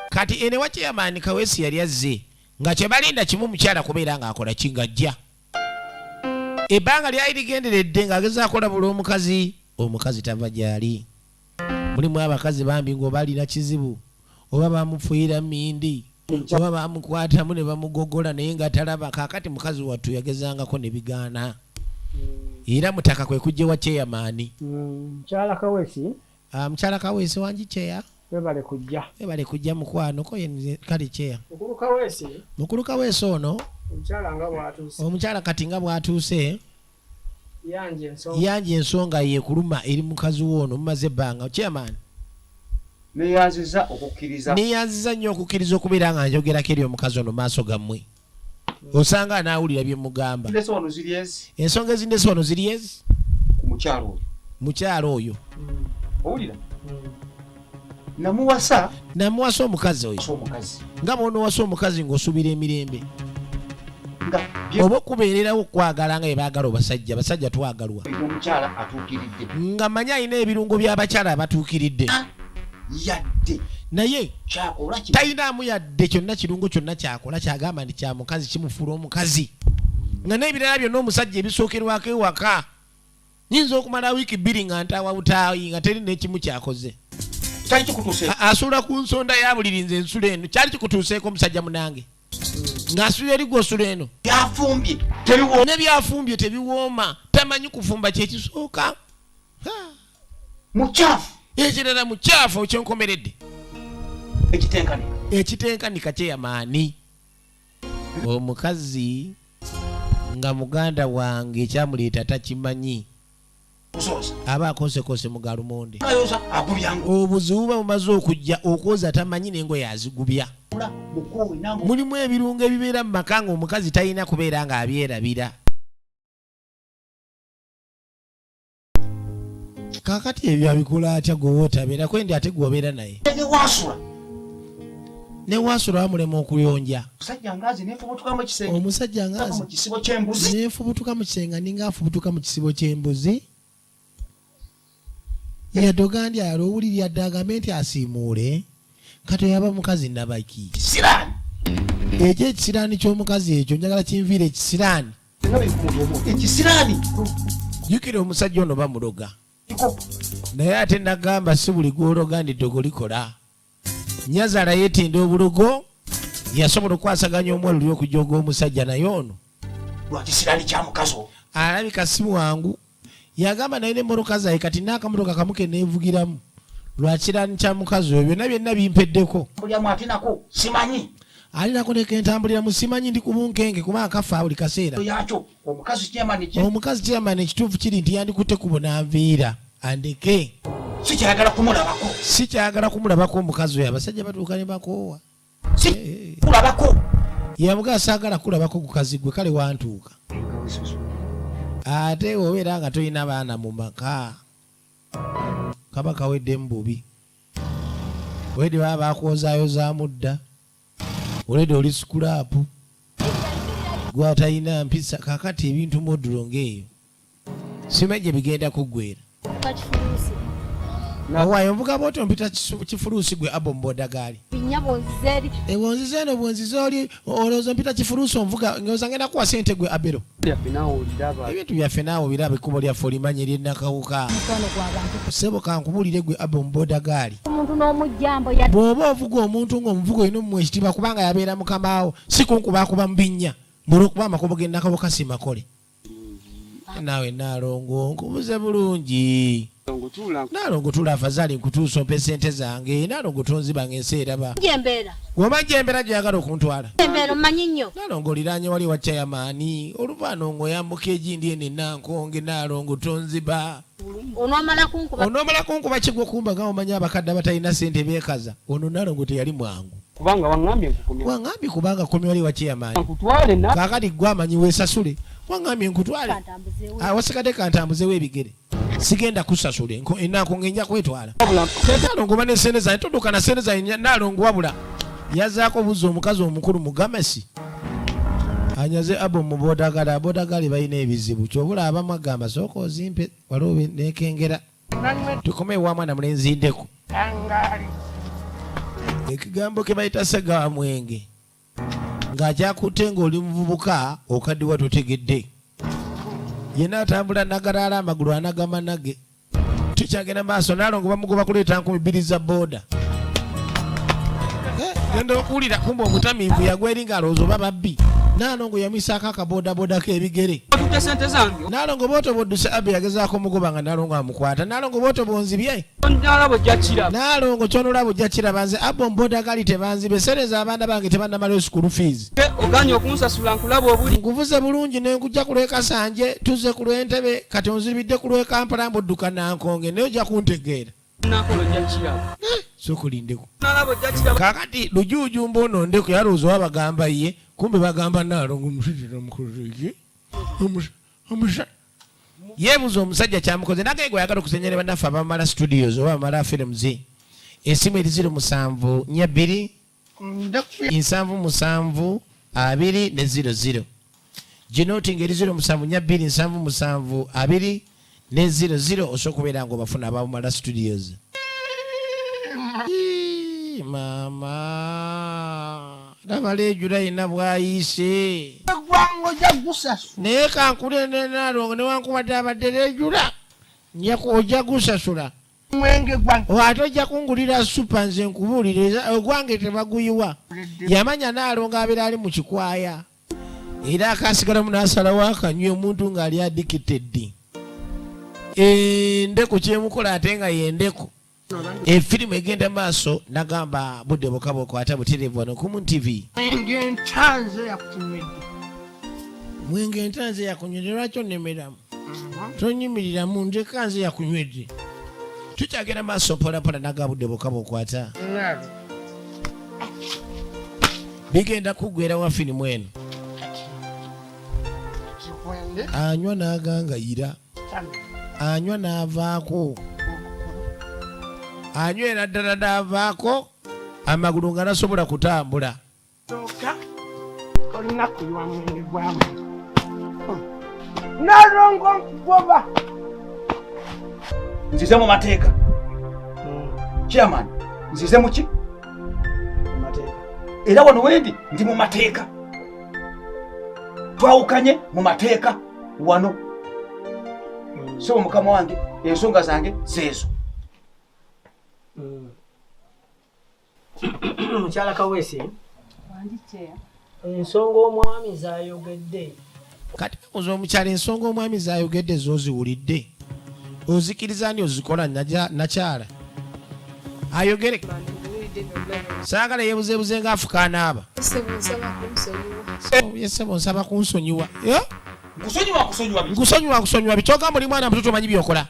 A: Kati ene wa chairman Kaweesi yali azze nga kyebalinda kimu, mukyala kubeera ng'akola ki, ng'ajja. Ebbanga lyali ligenderedde ng'agezaako labula omukazi, omukazi tava gy'ali. Mulimu abakazi bambi ng'oba alina kizibu, oba bamufuuyira mindi, oba bamukwatamu ne bamugogola, naye nga talaba. Kaakati mukazi wattu yagezangako ne bigaana, era mutaka kwe kujja wa chairman.
I: Mukyala Kaweesi.
A: Ah, mukyala Kaweesi, wangi chair.
I: Webale kujja.
A: Webale kujja mukwano ko ye. Kale chair.
I: Mukulu Kaweesi.
A: Mukulu Kaweesi ono.
I: Omukyala nga bw'atuuse.
A: Omukyala kati nga bw'atuuse.
I: Yanje ensonga.
A: Yanje ensonga yekuluma eri mukazi wo ono, mumaze ebbanga, chairman.
J: Neyanziza okukkiriza.
A: Neyanziza nnyo okukkiriza okubeera nga njogerako eri omukazi ono maaso gammwe, osanga anaawulira bye mugamba.
J: Ndese wano ziri ezi.
A: Ensonga ezindese wano ziri ezi.
J: Ku mukyalo oyo.
A: Mukyalo oyo.
J: Owulira, namuwasa.
A: Namuwasa omukazi oyo.
J: Omukazi.
A: Nga bw'onoowasa omukazi ng'osuubira emirembe
J: nga
A: oba okubeererawo okwagala nga bye baagala obasajja, basajja twagalwa.
J: Omukyala atuukiridde.
A: Nga manyi alina ebirungo by'abakyala abatuukiridde.
J: Yadde.
A: Naye
J: kyakola ki?
A: Talinaamu yadde kyonna kirungo kyonna kyakola kyagamba nti kya mukazi, kimufuula omukazi, nga n'ebirala byonna omusajja ebisookerwako ewaka. Nyinza okumala wiiki 2 nga ntaawa butaayi nga teri n'ekimu kyakoze.
J: Kyali kikutuuse?
A: Asuula ku nsonda ya buliri, nze ensula eno. Kyali kikutuuseeko omusajja munange ng'asula eri gw'osula eno?
J: Byafumbye tebiwo.
A: Ne byafumbye tebiwooma, tamanyi kufumba kyekisooka.
J: Mukyafu.
A: Ekirala mukyafu ekyenkomeredde.
J: Ekitenkanika.
A: Ekitenkanika kyeyamaani omukazi nga muganda wange ekyamuleeta takimanyi.
J: Kusooza.
A: Aba akosekose mu galumonde.
J: Ayoza agubyangu.
A: Obuzibu buba bumaze okujja, okwoza tamanyi n'engoye azigubya.
J: Mukowe nange.
A: Mulimu ebirungo ebibeera mu maka nga omukazi talina kubeera ng'abyerabira. Kaakati ebyo abikola atya gwe wootabeera kwendi, ate gweobeera naye?
J: Newasula.
A: Newasula bamulema okuyonja.
J: Omusajja ngazi nefubutuka mu kisenge.
A: Omusajja ngazi
J: mu kisibo ky'embuzi.
A: Nefubutuka mu kisenge, ninga afubutuka mu kisibo ky'embuzi. Yadde ogandye ayala owuliri, yadde agambe nti asiimuule, kati yaba mukazi nabaki?
J: Kisiraani.
A: Ekyo ekisiraani ky'omukazi ekyo njagala kinviire ekisiraani.
J: Ekisiraani.
A: Jjukira omusajja ono bamuloga, naye ate nagamba si buli gwologa ndi ddogo likola. Nyazaala yeetinda obulogo, yasobola okukwasaganya omwelu luli okujoga omusajja, naye ono
J: Lwakisiraani kya mukazi oyo.
A: Alabika si mwangu. Yagamba naye nemmotoka zaye, kati naakamotoka kamu ke neevugiramu lwakiraani kya mukazi oyo, byonna byonna bimpeddeko.
J: Bulyamu ate nako simanyi.
F: Alinako nekentambuliramu simanyi ndi ku bunkenke kuba akafa buli kaseera.
J: Yakyo omukazi chairman ki?
F: Omukazi chairman ekituufu kiri nti yandikutte kubo n'anviira andeke.
J: Sikyayagala kumulabako.
F: Sikyayagala kumulabako omukazi oyo. Abasajja batuuka ne bakoowa.
J: Kulabako.
F: Yamugaa saagala kulabako gukazi gwe kale wantuuka. Ate obeera nga tolina baana mu maka kaba kaweddemu bubi. Olwedde baba bakwozaayozaamu dda, olwedde oli sikulaapu gwatalina mpisa. Kakati ebintu modulo ng'eyo simanyi gye bigenda kuggwera. Owaayo nvuga bw'otyo mpita kifuluusi gwe abo mubodagaali. Bwonzize eno bwonzize oli olowooza mpita kifuluusi onvuga ng'oza ngenda kuwa ssente gwe abero. Ebintu byaffe naawe obiraba ekkubo lyaffe olimanya ery'ennakawuka. Ssebo kankubuulire gwe abo mubodagaali. Bw'oba ovuga omuntu ng'omuvuga olina omuwa ekitiibwa kubanga yabeera mukamaawo si kunkubaakuba mu binnya olw'okuba amakubo g'ennakawuka si makole. Naawe Naalongo nkubuze bulungi. Naalongo tuula afazaali nkutuusa ompe ssente zange. Naalongo tonziba ng'ensi eraba. Bw'oba gy'embeera gy'oyagala okuntwala. Naalongo oliraanye wali wa chairman oluvaano ng'oyambuka egindi eno enankonge. Naalongo tonziba. Onoomala kunkuba kigwo kumba nga omanyi abakadde abatalina ssente beekaza. Ono Naalongo teyali mwangu.
I: Kubanga waŋŋambye nkukomye.
F: Waŋŋambye kubanga komye wali wa chairman.
I: Nkutwale na.
F: Kaakati ggwe amanyi weesasule. Waŋŋambye nkutwale. Wasigadde kantambuzeewo ebigere. Sigenda kusasula enankonge nja kwetwala. Naalongo oba ne ssente zange todduka na ssente zange. Naalongo wabula yazaako buzza omukazi omukulu mu gamesi. Anyaze abo mu boodagala aboodagala balina ebizibu kyobula abamu agamba sooka ozimpe waliwo neekengera. Tukome ewa mwana mulenzi ndeko. Ekigambo ke bayita ssegawa mwenge ng'akyakutte ng'oli muvubuka okaddiwa totegedde. Yenna atambula nagalaala amagulu anagamanage. Tukyagenda maaso Naalongo bamugoba kuleeta 2000 za booda. Genda okuwulira kumbe omutamiivu yagwa eri ng'alowooza oba babbi. Naalongo yamwisaako akaboodabooda k'ebigere. Naalongo bw'otyo bw'odduse Abe yagezaako omugoba nga Naalongo amukwata. Naalongo bw'otyo bw'onzibye. Naalongo ky'onolaba ojja kiraba nze abo mbodagali tebanzibye sereza abaana bange tebannamalayo school fees.
I: Oganye okunsasula nkulaba obuli.
F: Nkuvuze bulungi ne nkujja ku lw'e Kasanje tuzze ku lw'Entebe kati onzibidde ku lw'e Kampala mbudduka Nankonge naye ojja kuntegeera. Sooka olindeko. Kaakati Lujuujumba ono Ndeko yalowooza oba bagamba ye kumbe bagamba Naalongo omusajja omukozi yeebuuza omusajja kyamukoze nage gwe ayagala okuzannya ne bannaffe abamala studios oba abamala films esimu eri 07 42 77 2 ne 00 ginoti ng'eri 07 42 77 2 ne 00 osobola okubeera ng'obafuna abamala studios. Maama laba leejula yenna bw'ayiise. Naye kankule ne Naalongo newankubadde abadde leejula ojja gusasula. Ate ojja kungulira supa nze nkubuulire ogwange tebaguyiwa. Yamanya Naalongo abeera ali mu kikwaya. Era akasigalamu n'asalawo akanywe omuntu ng'ali addicted. Endeku kyemukola ate nga y'endeku. Efirimu egenda maaso nagamba budde bokka bw'okwata butereevu wano ku Moon TV.
C: Mwenge ntanze yakunywedde.
F: Mwenge ntanze yakunywedde lwaki onnemeramu? Tonyimiriramu ndeka nze yakunywedde. Tukyagenda maaso mpola mpola nagamba budde bokka bw'okwata. Bigenda kuggwera wa firimu eno. Anywa n'agangayira. Anywa n'avaako. Anywera ddala n'avaako amagulu nga tasobola kutambula.
C: Olina kunywa mwenge gwamu. Nalongo nkugoba.
J: Nzize mu mateeka. Chairman, nzize mu ki? Era wano wendi ndi mu mateeka. Twawukanye mu mateeka wano. Ssebo mukama wange, ensonga zange zeezo.
I: Mukyala Kaweesi, ensonga omwami z'ayogedde.
F: Kati babuuza omukyala ensonga omwami z'ayogedde z'oziwulidde ozikiriza ani ozikola nakyala ayogere.
K: byayogedde byonna.
A: Saagala yeebuzeebuze ng'afuka anaaba.
K: Ssebo nsaba kunsonyiwa.
A: Ye ssebo nsaba kunsonyiwa.
J: Nkusonyiwa kusonyiwa biki?
A: Nkusonyiwa kusonyiwa biki? Ogamba oli mwana muto tomanyi by'okola.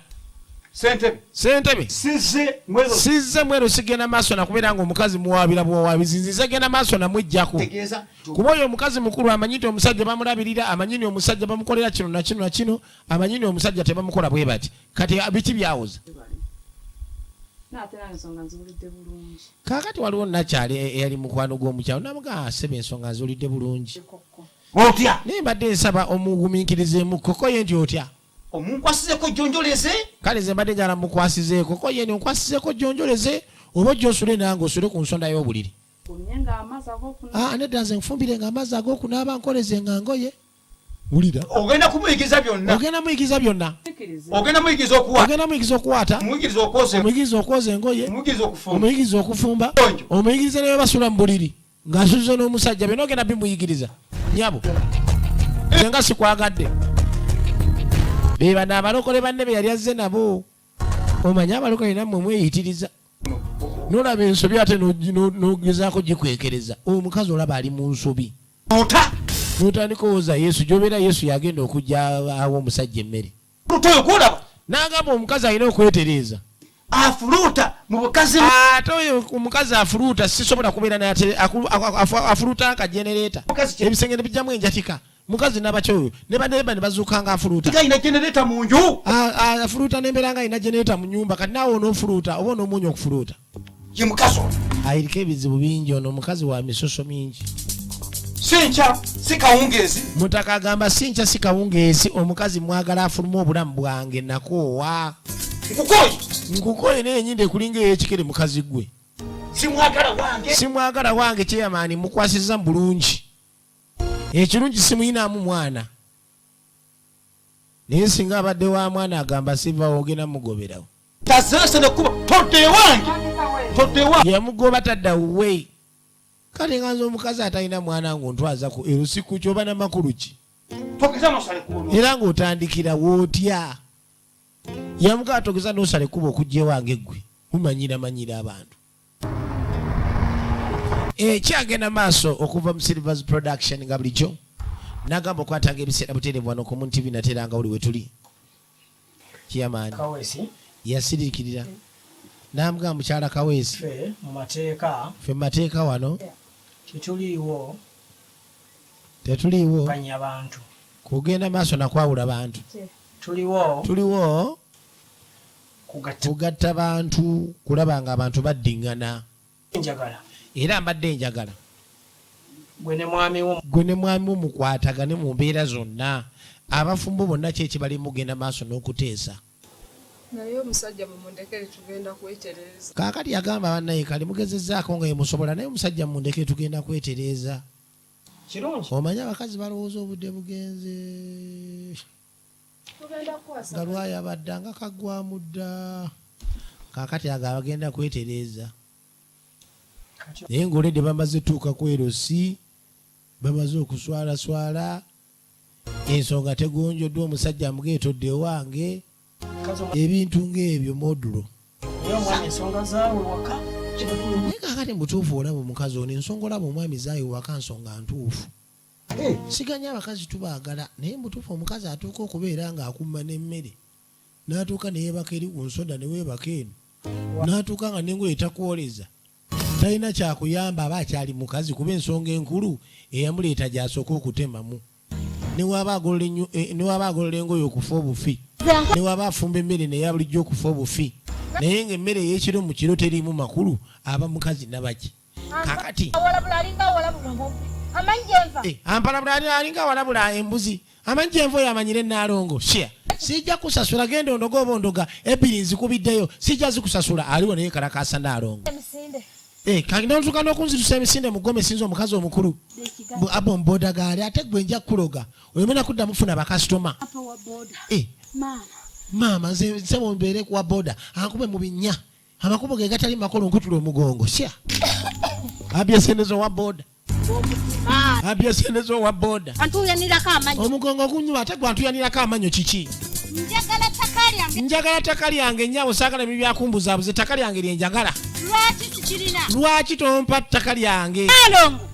J: Ssentebe.
A: Ssentebe.
J: Sizze mwero.
A: Sizze mwero sigenda maaso na kubeera ng'omukazi muwaabira buwaabizi. Nzize genda maaso namweggyako.
J: Tegeeza.
A: Kuba oyo omukazi mukulu amanyi nti omusajja bamulabirira, amanyi nti omusajja bamukolera kino na kino na kino, amanyi nti omusajja tebamukola bwe bati. Kati biki by'awoza?
B: Naate nange ensonga nziwulidde bulungi.
A: Kaakati waliwo nakyali eyali mukwano gw'omukyalo n'amugamba, ssebo ensonga nziwulidde bulungi.
J: Otya?
A: Naye mbadde nsaba omugumiikirizeemu koko ye nti otya?
J: Omunkwasizeko jjonjoleze?
A: Kale nze mbadde njagala mukwasizeeko ko ye nti onkwasizeeko jjonjoleze oba ojja osule nange osule ku nsonda y'obuliri.
B: Gumye ng'amazzi ag'okunaaba.
A: Ah, nedda nze nfumbire ng'amazzi ag'okunaaba nkoleze nga ngoye. Wulira.
J: Ogenda kumuyigiriza byonna.
A: Ogenda muyigiriza byonna.
J: Ogenda muyigiriza okuwaata.
A: Ogenda muyigiriza okuwaata.
J: Omuyigiriza okwoza.
A: Omuyigiriza okwoza engoye.
J: Omuyigiriza okufumba.
A: Omuyigiriza okufumba. Omuyigiriza ne basula mu buliri. Ng'asuze n'omusajja byonna ogenda bimuyigiriza. Nyabo. Nze nga sikwagadde. Be bano abalokole banne be yali azze nabo. Omanyi abalokole nammwe mweyitiriza. N'olaba ensobi ate n'ogezaako gikwekereza. Omukazi olaba ali mu nsobi.
J: Ota.
A: N'otandika owoza Yesu gy'obeera Yesu yagenda okujja awa omusajja emmere.
J: Lutoyo gw'olaba.
A: N'agamba omukazi alina okwetereeza.
J: Afuluuta mu bukazi.
A: Ate oyo omukazi afuluuta sisobola kubeera naye ate afuluuta nka genereeta. Ebisenge ne bijjamu enjatika. Mukazi nabaki oyo ne baneba ne bazuuka nga afuluuta.
J: Alina genereeta mu nju.
A: Afuluuta n'embeera nga alina genereeta mu nnyumba kati naawe onoofuluuta oba onoomuwonya okufuluuta.
J: Ye mukazi ono.
A: Ayiriko ebizibu bingi ono omukazi wa misoso mingi.
J: Si nkya si kawungeezi.
A: Mutaka agamba si nkya si kawungeezi omukazi mwagala afulume obulamu bwange nakoowa.
J: Nkukoye.
A: Nkukoye naye enyindo ekulinga ey'ekikere mukazi gwe.
J: Simwagala wange.
A: Simwagala wange chairman mukwasizza mu bulungi. Ekirungi simuyinaamu mwana. Naye singa abadde wa mwana agamba siva ogenda mugoberawo.
J: Tazeese ne kuba todde ewange. Todde ewange.
A: Yamugoba tadda wuwe. Kale nga nze omukazi atalina mwana ng'ontwaza ku erusiku kyoba na makulu ki?
J: Togeza n'osala ekkubo.
A: Era ng'otandikira w'otya? Yamugamba togeza n'osala ekkubo okujja ewange ggwe. Mumanyira manyira abantu. Ekyagenda maaso okuva mu Silvers Production nga bulijjo nagamba okwatanga ebiseera butereevu wano ku Moon TV nate era nga buli we tuli. Chairman
I: Kaweesi.
A: yasiriikirira n'amugamba mukyala Kaweesi,
I: Ffe mu mateeka.
A: Ffe mu mateeka wano
I: tetuliiwo
A: tetuliiwo
I: kanya bantu.
A: Kugenda maaso na kwawula bantu.
I: Tuliwo
A: tuliwo
I: kugatta
A: kugatta bantu kulaba nga abantu baddiŋŋana.
I: Njagala.
A: Era mbadde njagala.
I: Gwe ne mwami wo.
A: Gwe ne mwami wo mukwatagane mu mbeera zonna. Abafumbo bonna ki ekibali mugenda maaso n'okuteesa.
K: Naye omusajja mumundekere tugenda kwetereeza.
A: Kaakati yagamba bannaye kale mugezezzaako nga yemusobola naye omusajja mumundekere tugenda kwetereeza.
I: Kirungi.
A: Omanyi abakazi balowooza obudde bugenze.
K: Tugenda kukwasa.
A: Nga lwayabadda nga kaggwamu dda. Kaakati ago abagenda kwetereeza. Naye ng'oledde bamaze tuuka ku erosi, bamaze okuswalaswala, ensonga tegonjoddwa omusajja amugeetodde ewange, ebintu ng'ebyo modulo.
I: Naye omwami ensonga zaawe waka.
A: Naye kaakati mutuufu olaba omukazi ono ensonga olaba omwami zaawe waka nsonga ntuufu. Siganya abakazi tubaagala naye mutuufu omukazi atuuka okubeera ng'akumma n'emmere n'atuuka ne yeebaka eri ku nsonda ne weebaka eno n'atuuka nga n'engoye takwoleza talina kyakuyamba aba akyali mukazi kuba ensonga enkulu eyamuleeta gy'asooka okutemamu ne waba agolola engoye okufa obufi ne waba afumba emmere naye bulijjo okufa obufi naye ng'emmere ey'ekiro mu kiro teriimu makulu aba mukazi nabaki. Kakati ampalabula alinga awalabula embuzi amanyi gyenva oyo amanyire Naalongo shia sijja kusasula genda ondoga oba ondoga ebbiri nzikubiddeyo sijja zikusasula aliwo naye kalakaasa Naalongo. Kagenda ntuuka n'okunzirusa emisinde mu ggome sinza omukazi omukulu abo mboda gaali ate gwe nja kukuloga oleme nakuddamu funa bakasitoma. Maama nze nsebo mbeere kuwa boda ankube mu binnya amakubo ge gatali makolo nkutula omugongo sya abye sente z'owa boda abye sente z'owa boda
L: antuyanirako amannyo
A: omugongo gunywa ate gwe antuyanirako amannyo kiki?
L: Njagala ttaka lyange
A: njagala ttaka lyange nnyabo saagala ebyo byakumbuzaabuza ettaka lyange lye njagala.
H: Lwaki sikirina?
F: Lwaki tompa ttaka lyange?
H: Nalongo.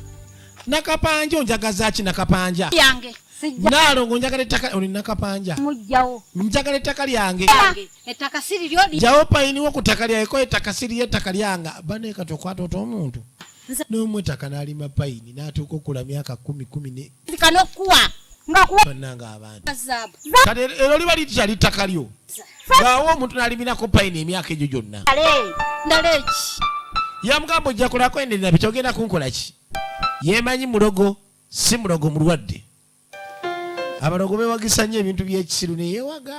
F: Nakapanja onjagaza ki nakapanja?
H: Yange. Sijja.
F: Nalongo njagala ettaka oli nakapanja.
H: Mujjawo.
F: Njagala ettaka lyange.
H: Ettaka si liryo.
F: Jawo payini wo ku ttaka lyange ko ettaka si liryo ettaka lyanga. Bane kati okwata ota omuntu. N'omu ettaka n'alima payini n'atuuka okula myaka 10 10 ne.
H: Kano kuwa. Nga kuwa.
F: Bannange abantu.
H: Zaabu.
F: Kati ero liba lityali ttaka lyo. Ng'awo omuntu n'alimirako payini emyaka egyo gyonna. Yamugamba ojja kulako endera biki ogenda kunkola ki? Yeemanyi mulogo, si mulogo mulwadde. Abalogo beewagisa nnyo ebintu by'ekisiru ne yeewaga.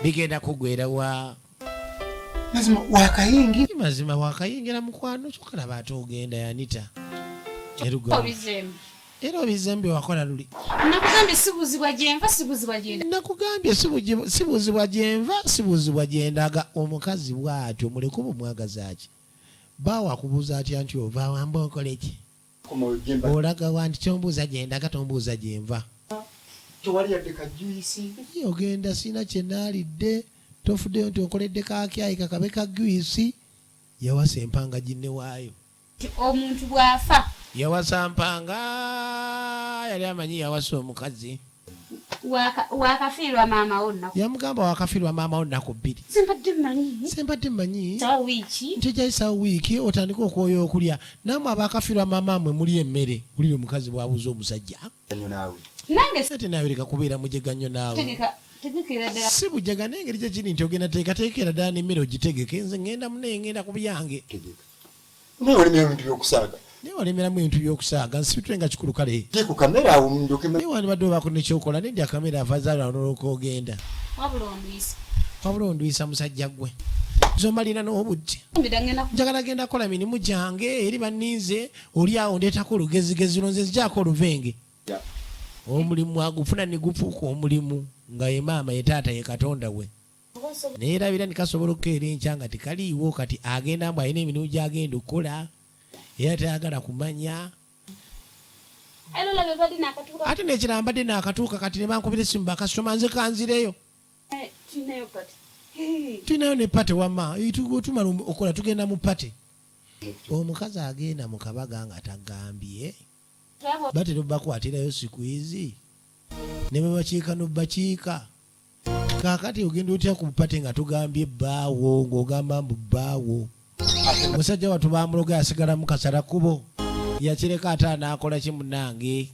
F: Bigenda kuggweera wa?
D: Mazima wakayingira.
F: Mazima wakayingira mukwano kyokka ate ogenda yanita. Era obizembe wakola luli.
E: Nakugambye sibuzibwa gyenva sibuzibwa gyenda.
F: Nakugambye sibuzibwa gyenva sibuzibwa gyendaga. Omukazi bw'atyo muleke obumwagaza ki? Baawo akubuuza atya nti ova wamba okole ki? Olaga wa nti kyombuuza gyendaga tombuuza gyenva.
D: Tewali yadde ka juice.
F: Ogenda sina kye naalidde tofuddeyo nti okoledde kakyayi kakabe ka juice. Yawasa empanga ginne waayo.
E: Omuntu bw'afa.
F: Yawasa mpanga yali amanyi yawasa omukazi.
E: Wakafiirwa maama wo nnaku.
F: Yamugamba wakafiirwa maama wo nnaku 2. Sembadde mmanyi.
E: Sawa wiiki.
F: Nti ojja wiiki otandike okwoya okulya. Nammwe abakafiirwa maama mmwe muli emmere. Wulira omukazi bw'abuuza omusajja.
E: Nange
F: ate naawe leka kubeera mujega nnyo naawe. Si bujega naye engeri gye kiri nti ogenda teekateekera ddala n'emmere ogitegeke. Nze ngenda munaye ngenda ku byange.
D: Naye walemera ebintu by'okusaaga.
F: Naye walemeramu ebintu by'okusaaga. Nsibitule nga kikulu kale.
D: Ku kamera awo ndyoke.
F: Naye wandibadde obaako ne ky'okola nedda kamera afazaala n'olwoka ogenda.
E: Wabula ondwisa.
F: Wabula ondwisa musajja ggwe. Nze omalina n'obudde. Njagala genda kukola mirimu gyange eri banninze oli awo ndeetako olugezigezi lwo nze nzigyako oluvenge. Omulimu agufuna ne gufuuka omulimu nga ye maama ye taata ye Katonda we. Naye erabira nikasobola okukeera enkya nga tekaliiwo kati agenda mbu alina emirimu gy'agenda okukola era tayagala kumanya. Ate n'ekirala mbadde naakatuuka kati ne bankubira essimu bakasitoma nze kanzireyo. Tulinayo ne pate wamma tumala okukola tugenda mu pate. Omukazi agenda mu kabaga nga tagambye. Batera obbakwatirayo sikwizi ne babakiika n'obbakiika. Kaakati ogenda otya ku pate nga tugambye bbaawo ng'ogamba mbu bbaawo. Musajja wattu bamuloga yasigala mu kasala kkubo. Yakireka ate anaakola ki munnange?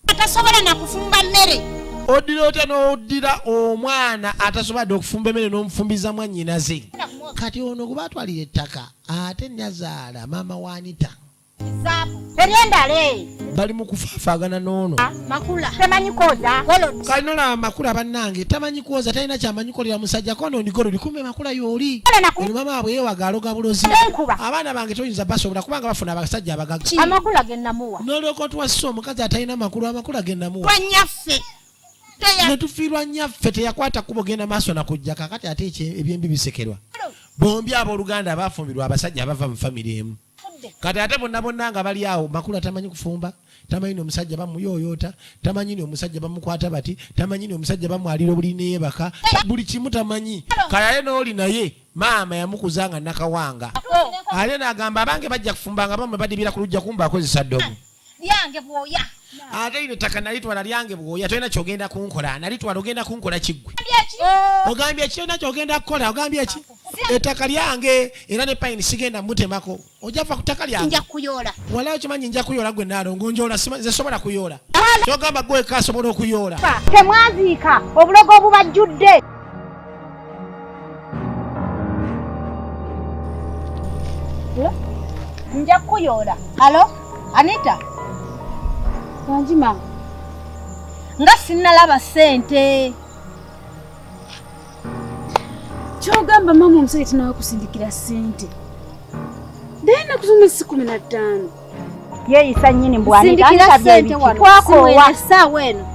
H: Atasobola na kufumba mmere.
F: Oddira otya n'oddira omwana atasobodde okufumba emmere n'omufumbiza mwannyinaze. Kati ono gwe baatwalira ettaka ate nnyazaala maama wa Anita.
H: Eryendale.
F: Bali mu kufaafaagana n'ono.
H: Makula. Tamanyi kwoza.
F: Kali nolaba Makula bannange tamanyi kwoza talina kyamanyi kolera musajja kono ndigololi kumbe Makula y'oli. Ono maama waabwe yeewaga aloga bulozi. Abaana bange toyinza basobola kubanga bafuna abasajja abagagga.
H: Amakula ge namuwa.
F: N'olyoka otuwasisa omukazi atalina makulu amakula ge namuwa.
H: Nnyaffe.
F: Ne tufiirwa nnyaffe teyakwata kkubo genda maaso na kujja kaakati ate ebyembi bisekerwa. Bombi abooluganda baafumbirwa abasajja abava mu famire emu. Kati ate bonna bonna nga bali awo Makula tamanyi kufumba tamanyi n'omusajja bamuyooyoota tamanyi n'omusajja bamukwata bati tamanyi n'omusajja bamwalira obuliri neyeebaka buli kimu tamanyi. Kale ate n'oli naye maama yamukuza nga nakawanga. Ate n'agamba abange bajja kufumba nga bamwe badibira ku luggya kumba akozesa ddogo.
H: Lyange bw'oya.
F: Ate lino ettaka nalitwala lyange bw'oya tolina ky'ogenda kunkola nalitwala ogenda kunkola kiggwe. Ogambye ki olina ky'ogenda kukola ogambye ki? Ettaka lyange era ne payini sigenda mutemako. Ojja va ku ttaka lyange.
H: Nja kuyoola.
F: Walayo kimanyi nja kuyoola gwe Naalongo njoola nze sobola kuyoola. Ky'ogamba gwe wekka asobola okuyoola.
H: Temwaziika obulogo obubajjudde. Nja kuyoola. Alo, Anita.
E: Wangi maama.
H: Nga sinnalaba ssente.
E: Ky'ogamba maama omusajja tannaba kusindikira ssente. Naye ennaku z'omwezi si 15.
H: Yeeyisa nnyini mbu Anita
E: Sindikira
H: ansabye
E: ssente
H: ebiki.
E: wano.
H: Twakoowa.
E: Essaawa eno.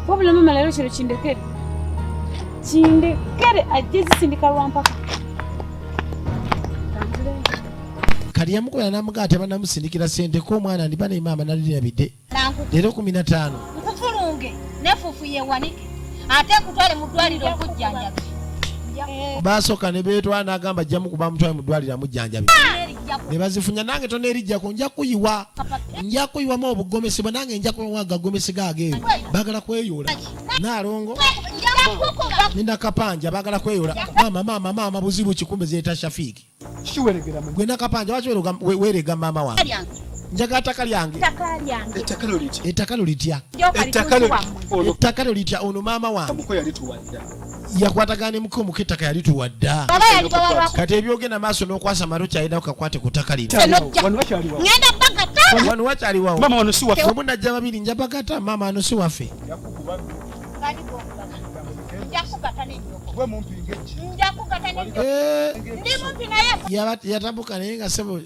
E: Wabula maama leero kino kindekere. Kindekere ajje zisindika lwa mpaka.
F: Kati yamukubira n'amugamba tebannamusindikira ssente ko omwana ndiba ne maama nalirabidde. Leero 15.
H: Nkufulunge n'effufu yeewanike ate nkutwale mu ddwaliro okujjanjaba.
F: Basooka ne beetwala n'agamba ajjamu kuba mutwale mu ddwaliro amujjanjabi ne bazifunya. Nange toneerijjako, nja kuyiwa, nja kuyiwamu obugomesi bwe, nange nja kubawa agagomesi gaageeyo. Baagala kweyoola naalongo ne Nakapanja, baagala kweyoola. Maama, maama, maama, buzibu kikumbe zeeta Shafiiki.
D: Kiweregera mu
F: Gwe Nakapanja, lwaki weerega maama wange? Njagala ttaka lyange.
E: Ettaka lyange.
J: Ettaka lyo litya?
F: Ettaka lyo litya?
J: Ettaka lyo ono.
F: Ettaka lyo litya? Ono maama wange.
J: Muko yalituwadda.
F: Yakwatagana ne muko, muko ettaka yalituwadda.
H: Oba yalibawa lwa
F: Kati ebyogenda maaso n'okwasa malo kyalinawo kakwate ku ttaka lino.
J: Wano wakyaliwa.
H: Ngenda bagata.
F: Wano wakyaliwawo.
J: Maama, wano si waffe.
F: Omu najja babiri, nja bagata. Maama, wano si waffe.
H: Nja kugata n'ennyoko.
D: Gwe mumpinga eki?
H: Nja kugata n'ennyoko. Ndi mumpi naye.
F: Yatabuka naye nga sebo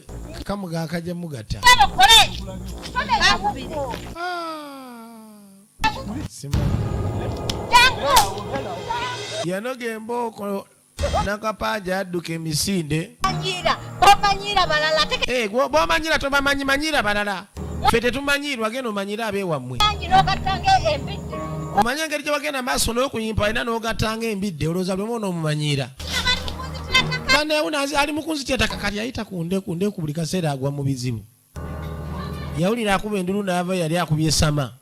F: kamuga akajja mugatta.
H: Sebo kole. Bakubire.
F: Simanyi.
H: Jangu.
F: Yanoga embooko, Nakapanja yadduka emisinde.
H: Manyira. Bomanyira balala. Teke
F: Eh, bw'omanyira tobamanyi, manyira balala, ffe tetumanyirwa. Genda omanyire abeewammwe.
H: Ngi n'ogattanga embidde.
F: Omanye engeri gye bagenda maaso n'okuyimpa alina n'ogattanga embidde, olowooza buli omu onoomumanyiira. Banewunazi ali mu kunzitya ettaka. Kati ayita ku ndeku ndeku, buli kaseera agwa mu bizibu. Yawulira akuba endulu n'ava, yali akubye sama.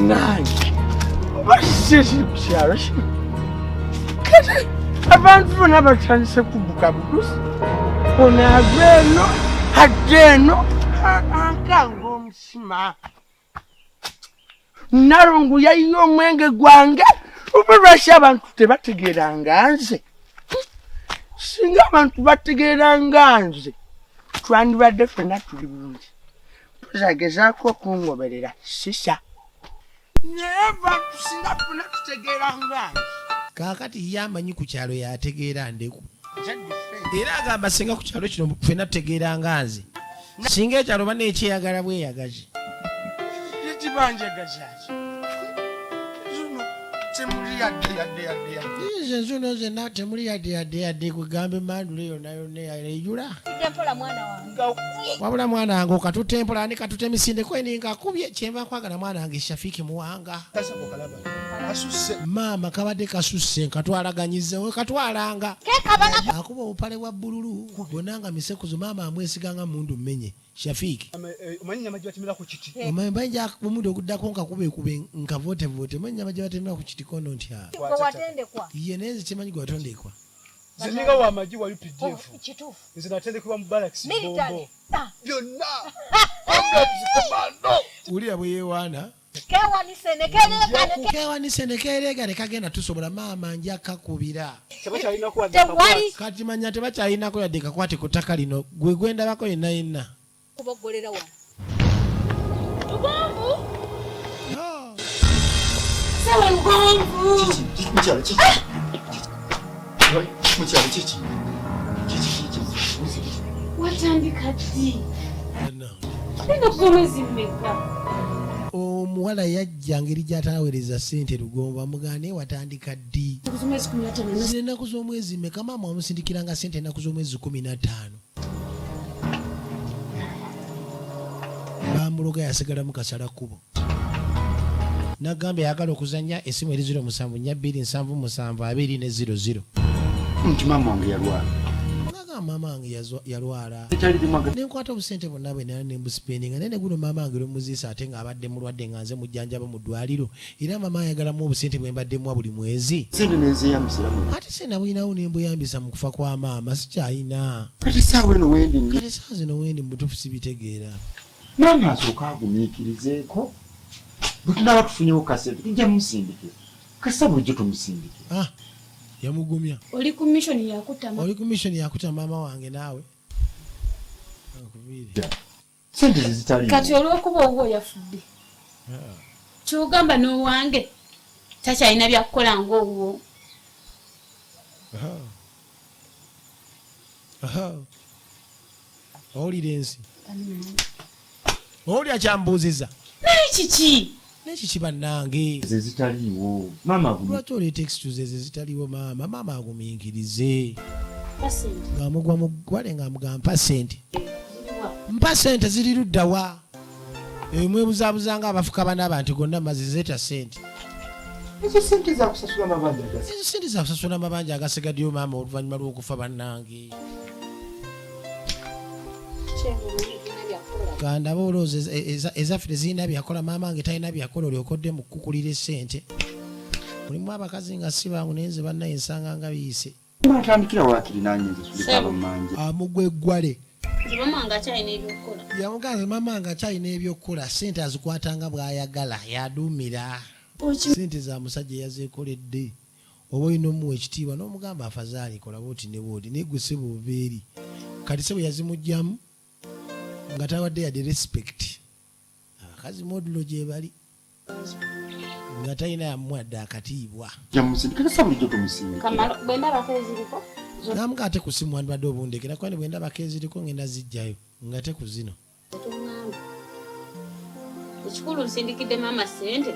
C: Nange oba kiki ekiri ku kyalo kino? Kati abantu bonna batandise kudduka budusi, ono ava eno adda eno, ankanga omusima. Nalongo yayiye omwenge gwange. Oba lwaki abantu tebategeeranga nze? Singa abantu bategeeranga nze, twandibadde ffenna tuli bulungi. Mpozi agezaako okungoberera sisa, naye abantu singa ffenna tutegeeranga nze.
F: Kaakati ye amanyi ku kyalo yategeera ndeku, era agamba singa ku kyalo kino ffenna tutegeera nga nze, singa ekyalo banneekyeyagala bweyagazi.
C: Kibanjagazaki zuno? Temuli yadde yadde yadde yadde.
F: Nze nzuno zenna temuli yadde yadde yadde. Kwegamba emandula yonna yonna eyula.
H: Tudde mpola, mwana wange.
F: Wabula mwana wange okatutte empola, ani katutte emisinde kweni nkakubye. Kyenva nkwagala mwana wange Shafiiki Muwanga.
D: Asusse.
F: Maama, kabadde kasusse, nkatwalaganyize we katwalanga.
H: Kekabala.
F: Akuba obupale bwa bbululu bwonna nga misekuzo. Maama amwesiganga mundu mmenye Shafiiki.
J: Omanyi enyama gye batemera ku kiti?
F: Omanyi omundi oguddako nkakubekube nkavootevote. Omanyi enyama gye batemera ku kiti kono nti a
H: Gwe watendekwa.
F: Ye naye nze kimanyi gwe watondekwa.
J: Nze ninga wamagi wa UPDF.
H: Kituufu.
J: Nze natendekebwa mu barracks.
H: Military.
J: Bombo
H: Ah.
J: byonna, comrades commando.
F: Wulira bwe yeewaana.
H: Kewanise ne kereegane.
F: Kewanise ne kereega ne kagenda tusobola. Maama, nja kakubira.
J: Tebakyalinako wadde
H: Tewali.
J: akakwate.
F: Kati manya tebakyalinako yadde kakwate ku ttaka lino. Gwe gwendabako yenna yenna.
H: Kuboggolera wano. Lugonvu. Sebo Lugonvu.
J: Mukyalo kiki? Mukyalo kiki? Kiki kiki?
E: Watandika ddi?
F: No.
E: Ennaku z'omwezi mmeka?
F: Omuwala yajja ngeri gy'ataweereza ssente. Lugonvu amugamba, naye watandika ddi?
E: Ennaku z'omwezi 15.
F: Zino ennaku z'omwezi mmeka? Maama wamusindikiranga ssente ennaku z'omwezi 15. Bamuloga, yasigalamu kasala kkubo. Nagambye ayagala okuzanya essimu eri 074277 2 ne 00.
J: Nti maama wange yalwala.
F: Nagamba maama wange yalwala.
J: Ekyali.
F: Nenkwata obusente bwonna bwe nali nembusipendinga, naye ne guno maama wange lwemuziisa, ate ng'abadde mulwadde nga nze mujjanjaba mu ddwaliro, era maama ayagalamu obusente bwe mbadde muwa buli mwezi.
J: Sente nenzeyambisiramu.
F: Ate se nabulinawo nembuyambisa mu kufa kwa maama, sikyayina.
J: Kati saawa eno wendi ndi.
F: Kati saawa zino wendi mu butuufu sibitegeera.
J: Maama asooka agumiikirizeeko, bwe tunaaba tufunyewo kasente tujja mumusindikira, kasita bulijjo tumusindikira.
F: Ah, yamugumya.
E: Oli ku mission yakutama.
F: Oli ku mission yakuta maama wange naawe. Akuviire.
J: Sente zezitaliiwo.
E: Kati olw'okuba owuwo yafudde, kyogamba n'owange takyalina byakukola ng'owuwo?
F: Aha. Aha. Owulira ensi, owulira kyambuuziza.
E: Naye kiki?
F: Nekiki bannange?
J: Zezitaliiwo, maama agumi.
F: Lwaki oleeta excuse ezo ezitaliwo? Maama, maama agumiikirize.
E: Pasente.
F: Ng'amugwa mu ggwale, ng'amugamba mpa sente.
E: Ziriwa?
F: Mpa sente, ziri luddawa? Mwebuzabuza nga abafuka banaaba nti gonna mazzi zeeta sente.
J: Ezo sente zakusasula mabanja agasigadde.
F: Ezo sente zakusasula mabanja agasigaddeyo maama oluvannyuma lw'okufa bannange. Kandaba olowooza ezaffe tezirina byakola, maama wange talina byakola, olyokodde mu kukukulira essente. Mulimu abakazi nga si bangu, naye nze bannaye nsanga nga biyise.
J: Batandikira waakiri nange nze sulika abamanja.
F: Amugwa eggwale.
E: Nze maama wange akyalina ebyokukola.
F: Yamugamba maama wange akyalina ebyokukola, ssente azikwata nga bw'ayagala, yaduumira. Ssente za musajja yazeekoledde. Oba olina omuwa ekitiibwa n'omugamba afazaali kola bw'oti ne bw'oti, naye gwe ssebo ova eri. Kati ssebo yazimuggyamu nga tawadde yadde respect. Abakazi modulo gye bali nga talina yamuwadde akatiibwa. Namuga ate ku simu wandibadde obundekera kuba ne bwe ndabako eziriko ngenda zijjayo nga te ku zino.
E: Ekikulu nsindikidde maama ssente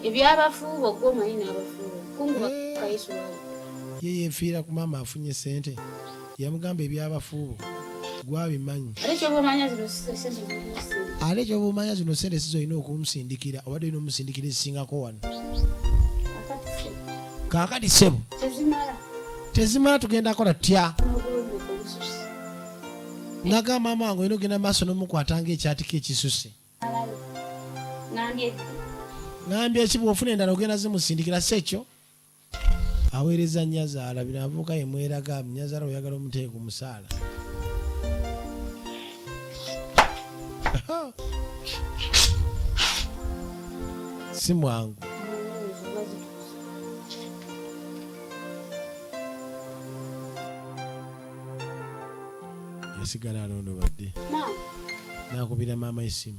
E: ebyabafuuba ogwo omanyi n'abafuuba kungu bakayisu.
F: Ye yeefiira ku maama afunye ssente yamugamba ebyabafuubo gwabimanyi.
E: Ate kyoba omanya zino ssente zolina.
F: Ate kyoba omanya zino ssente si zolina okumusindikira, obadde olina omusindikira ezisingako wano. Kaakati ssebo
E: tezimala.
F: Tezimala tugenda kola tutya? Nagamba maama wange olina ogenda maaso n'omukwata ng'ekyatika ekisuse. Ngambye ki bw'ofuna endala ogenda zimusindikira si ekyo? Aweereza nnyazaala bino abavubuka ye mweraga nnyazaala oyagala omuteeke ku musaala. Si mwangu. Yasigala alondobadde. Nakubira maama essimu.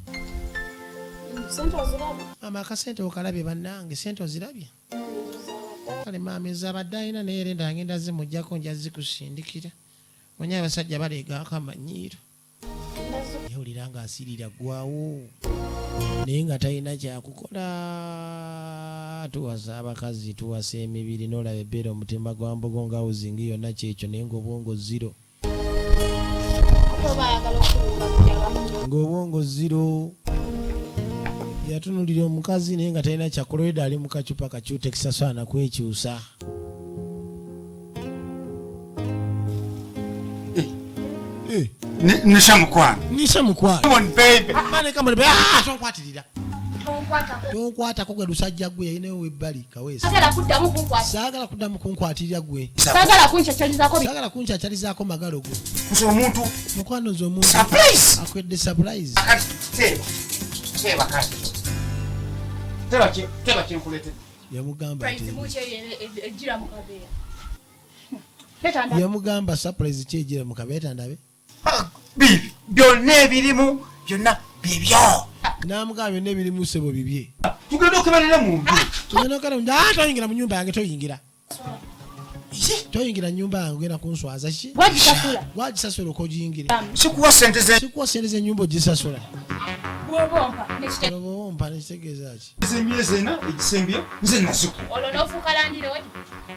F: Maama akasente okalabye bannange, sente ozirabye? Kale maama ezabadde alina naye era endala ngenda zimuggyako nja zikusindikira. Omanyi abasajja baleegaako amanyiiro. Yawulira ng'asirira ggwawo naye nga talina kyakukola. Tuwasa abakazi, tuwasa emibiri n'olaba ebbeera omutima gwa mbogo nga wuzingi yonna kyekyo naye ng'obwongo zero. Ng'obwongo zero. Yatunulira omukazi naye nga talina kyakola olwedda ali mu kacupa kakyutekisasaana kwekyusa.
J: Nisha mukwano.
F: Nisha mukwano.
J: Come on baby.
F: Mane come on baby. Ah, tonkwatirira. Tonkwatako gwe lusajja gwe yalinayo webbali Kaweesi.
L: Saagala kuddamu kunkwata.
F: Saagala kuddamu kunkwatirira gwe.
L: Saagala kunkyacalizaako.
F: Saagala kunkyacalizaako magalo gwe.
J: Nze omuntu.
F: Mukwano nze omuntu.
J: Surprise.
F: Akwedde surprise.
J: Akati teeba. Teeba kati. Teeba ki teeba kinkulete.
F: Yamugamba
L: ati. Ejjira mu kaveera.
F: Yamugamba surprise ki ejjira mu kaveera ndabe.
J: Bibi byonna ebirimu byonna bibyo.
F: Namugamba byonna ebirimu ssebo bibye.
J: Tugenda okubeerera mu nju.
F: Tugenda okubeerera mu nju. Ah, toyingira mu nnyumba yange toyingira. Toyingira nnyumba yange ogenda kunswaza ki?
L: Wagisasula.
F: Wagisasula okogiyingire.
J: Sikuwa ssente ze.
F: Sikuwa ssente z'ennyumba ogisasula.
L: Bw'oba ompa nekitegeeza.
F: Bw'oba ompa nekitegeeza ki?
J: Emyezi ena egisembye nze nazikuwa.
L: Olwo n'ofuuka landiroodi.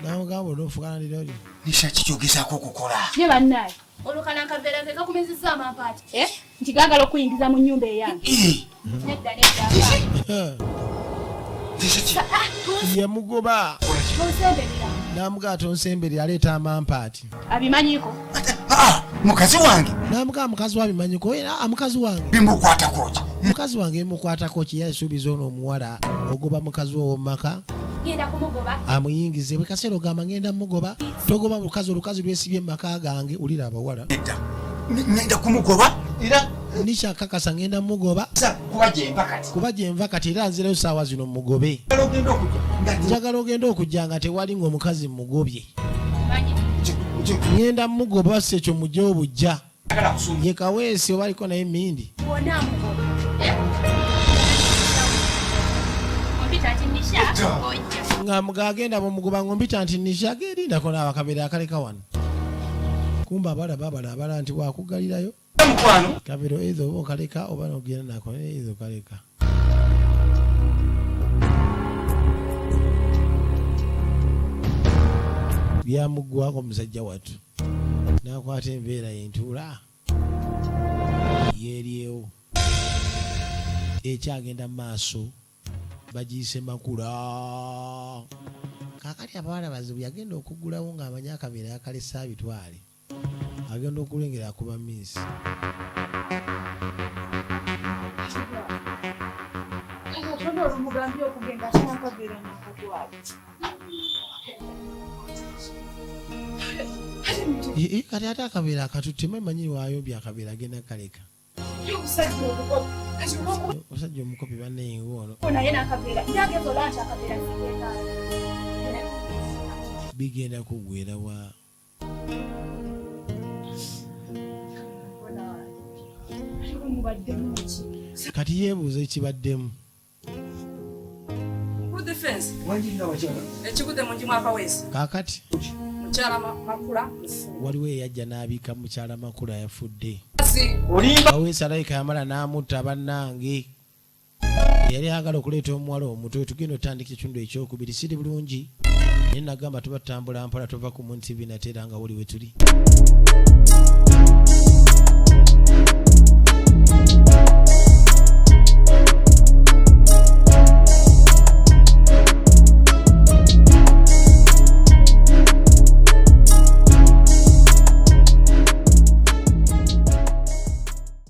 F: Namugamba olwo n'ofuuka landiroodi.
J: Nisha ki ky'ogezaako okukola?
L: Ye bannaye. Olwo kana akaveera ke kakumizizza amampaati. Nti gaagala okuyingiza mu nnyumba eyange. Nedda nedda.
F: Yamugoba.
L: Tonsemberera.
F: Namugamba tonsemberera aleeta amampaati.
L: Abimanyiko.
J: Mukazi wange.
F: Namugamba mukazi wabimanyiko era mukazi wange.
J: Bimukwatako ki?
F: Mukazi wange bimukwatako ki? Yasuubiza ono omuwala ogoba mukazi wo mu maka.
L: Ngenda kumugoba.
F: Amuyingize bwe kaseera ogamba ngenda mugoba. Togoba mukazi olukazi lwesibye mu maka gange ulira abawala.
J: Nedda. Ngenda kumugoba era
F: Nisha kakasa ngenda mugoba.
J: Kuba gye nva kati.
F: Kuba gye nva kati era nzirayo ssaawa zino mugobe. Njagala ogenda okujja nga tewali ng'omukazi mugobye. Ngenda mugoba si ekyo mujje obujja. Ye Kaweesi oba aliko naye Mindi. Nga mugagenda bwemugoba ng'ompita nti Nisha gerindako n'abakabeera akaleka wano. Kumba abala babala abala nti wakugalirayo. Kabiro either oba okaleka oba n'ogenda nako either okaleka. Byamuggwako musajja wattu. N'akwata embeera entuula yeeryewo. Ekyagenda mu maaso bagiyise Makula. Kaakati abawala bazibu, yagenda okuggulawo ng'amanyi akabeera yakalesa abitwale, agenda okulengera akuba miisi.
E: Katonda olumugambye okugenda ate n'akaveera n'akatwala.
F: Ee, kati ate akabeera akatutte, manyi wayombye akabeera agenda kaleka.
E: Ye omusajja omukopi kati olwokuba
F: Omusajja omukopi bannaye ono.
E: Naye n'akaveera njageeza olaba nti akaveera sikeekaala.
F: Bigenda kuggwera wa?
E: Mubaddemu ki?
F: Kati yeebuuza ekibaddemu.
I: Ku defense.
D: Wangi abakyala.
I: Ekigudde mu njimu Akaweesi.
F: Kaakati
I: Mukyala Makula mufu.
F: Waliwo eyajja n'abiika mukyala Makula yafudde.
I: Si.
F: Kaweesi alayika yamala n'amutta. Bannange, eyali ayagala okuleeta omuwala omuto. Tugenda otandika ekitundu ekyokubiri. Siri bulungi naye nagamba tuba tutambula mpola, tova ku Moon TV nate era nga wuli we tuli.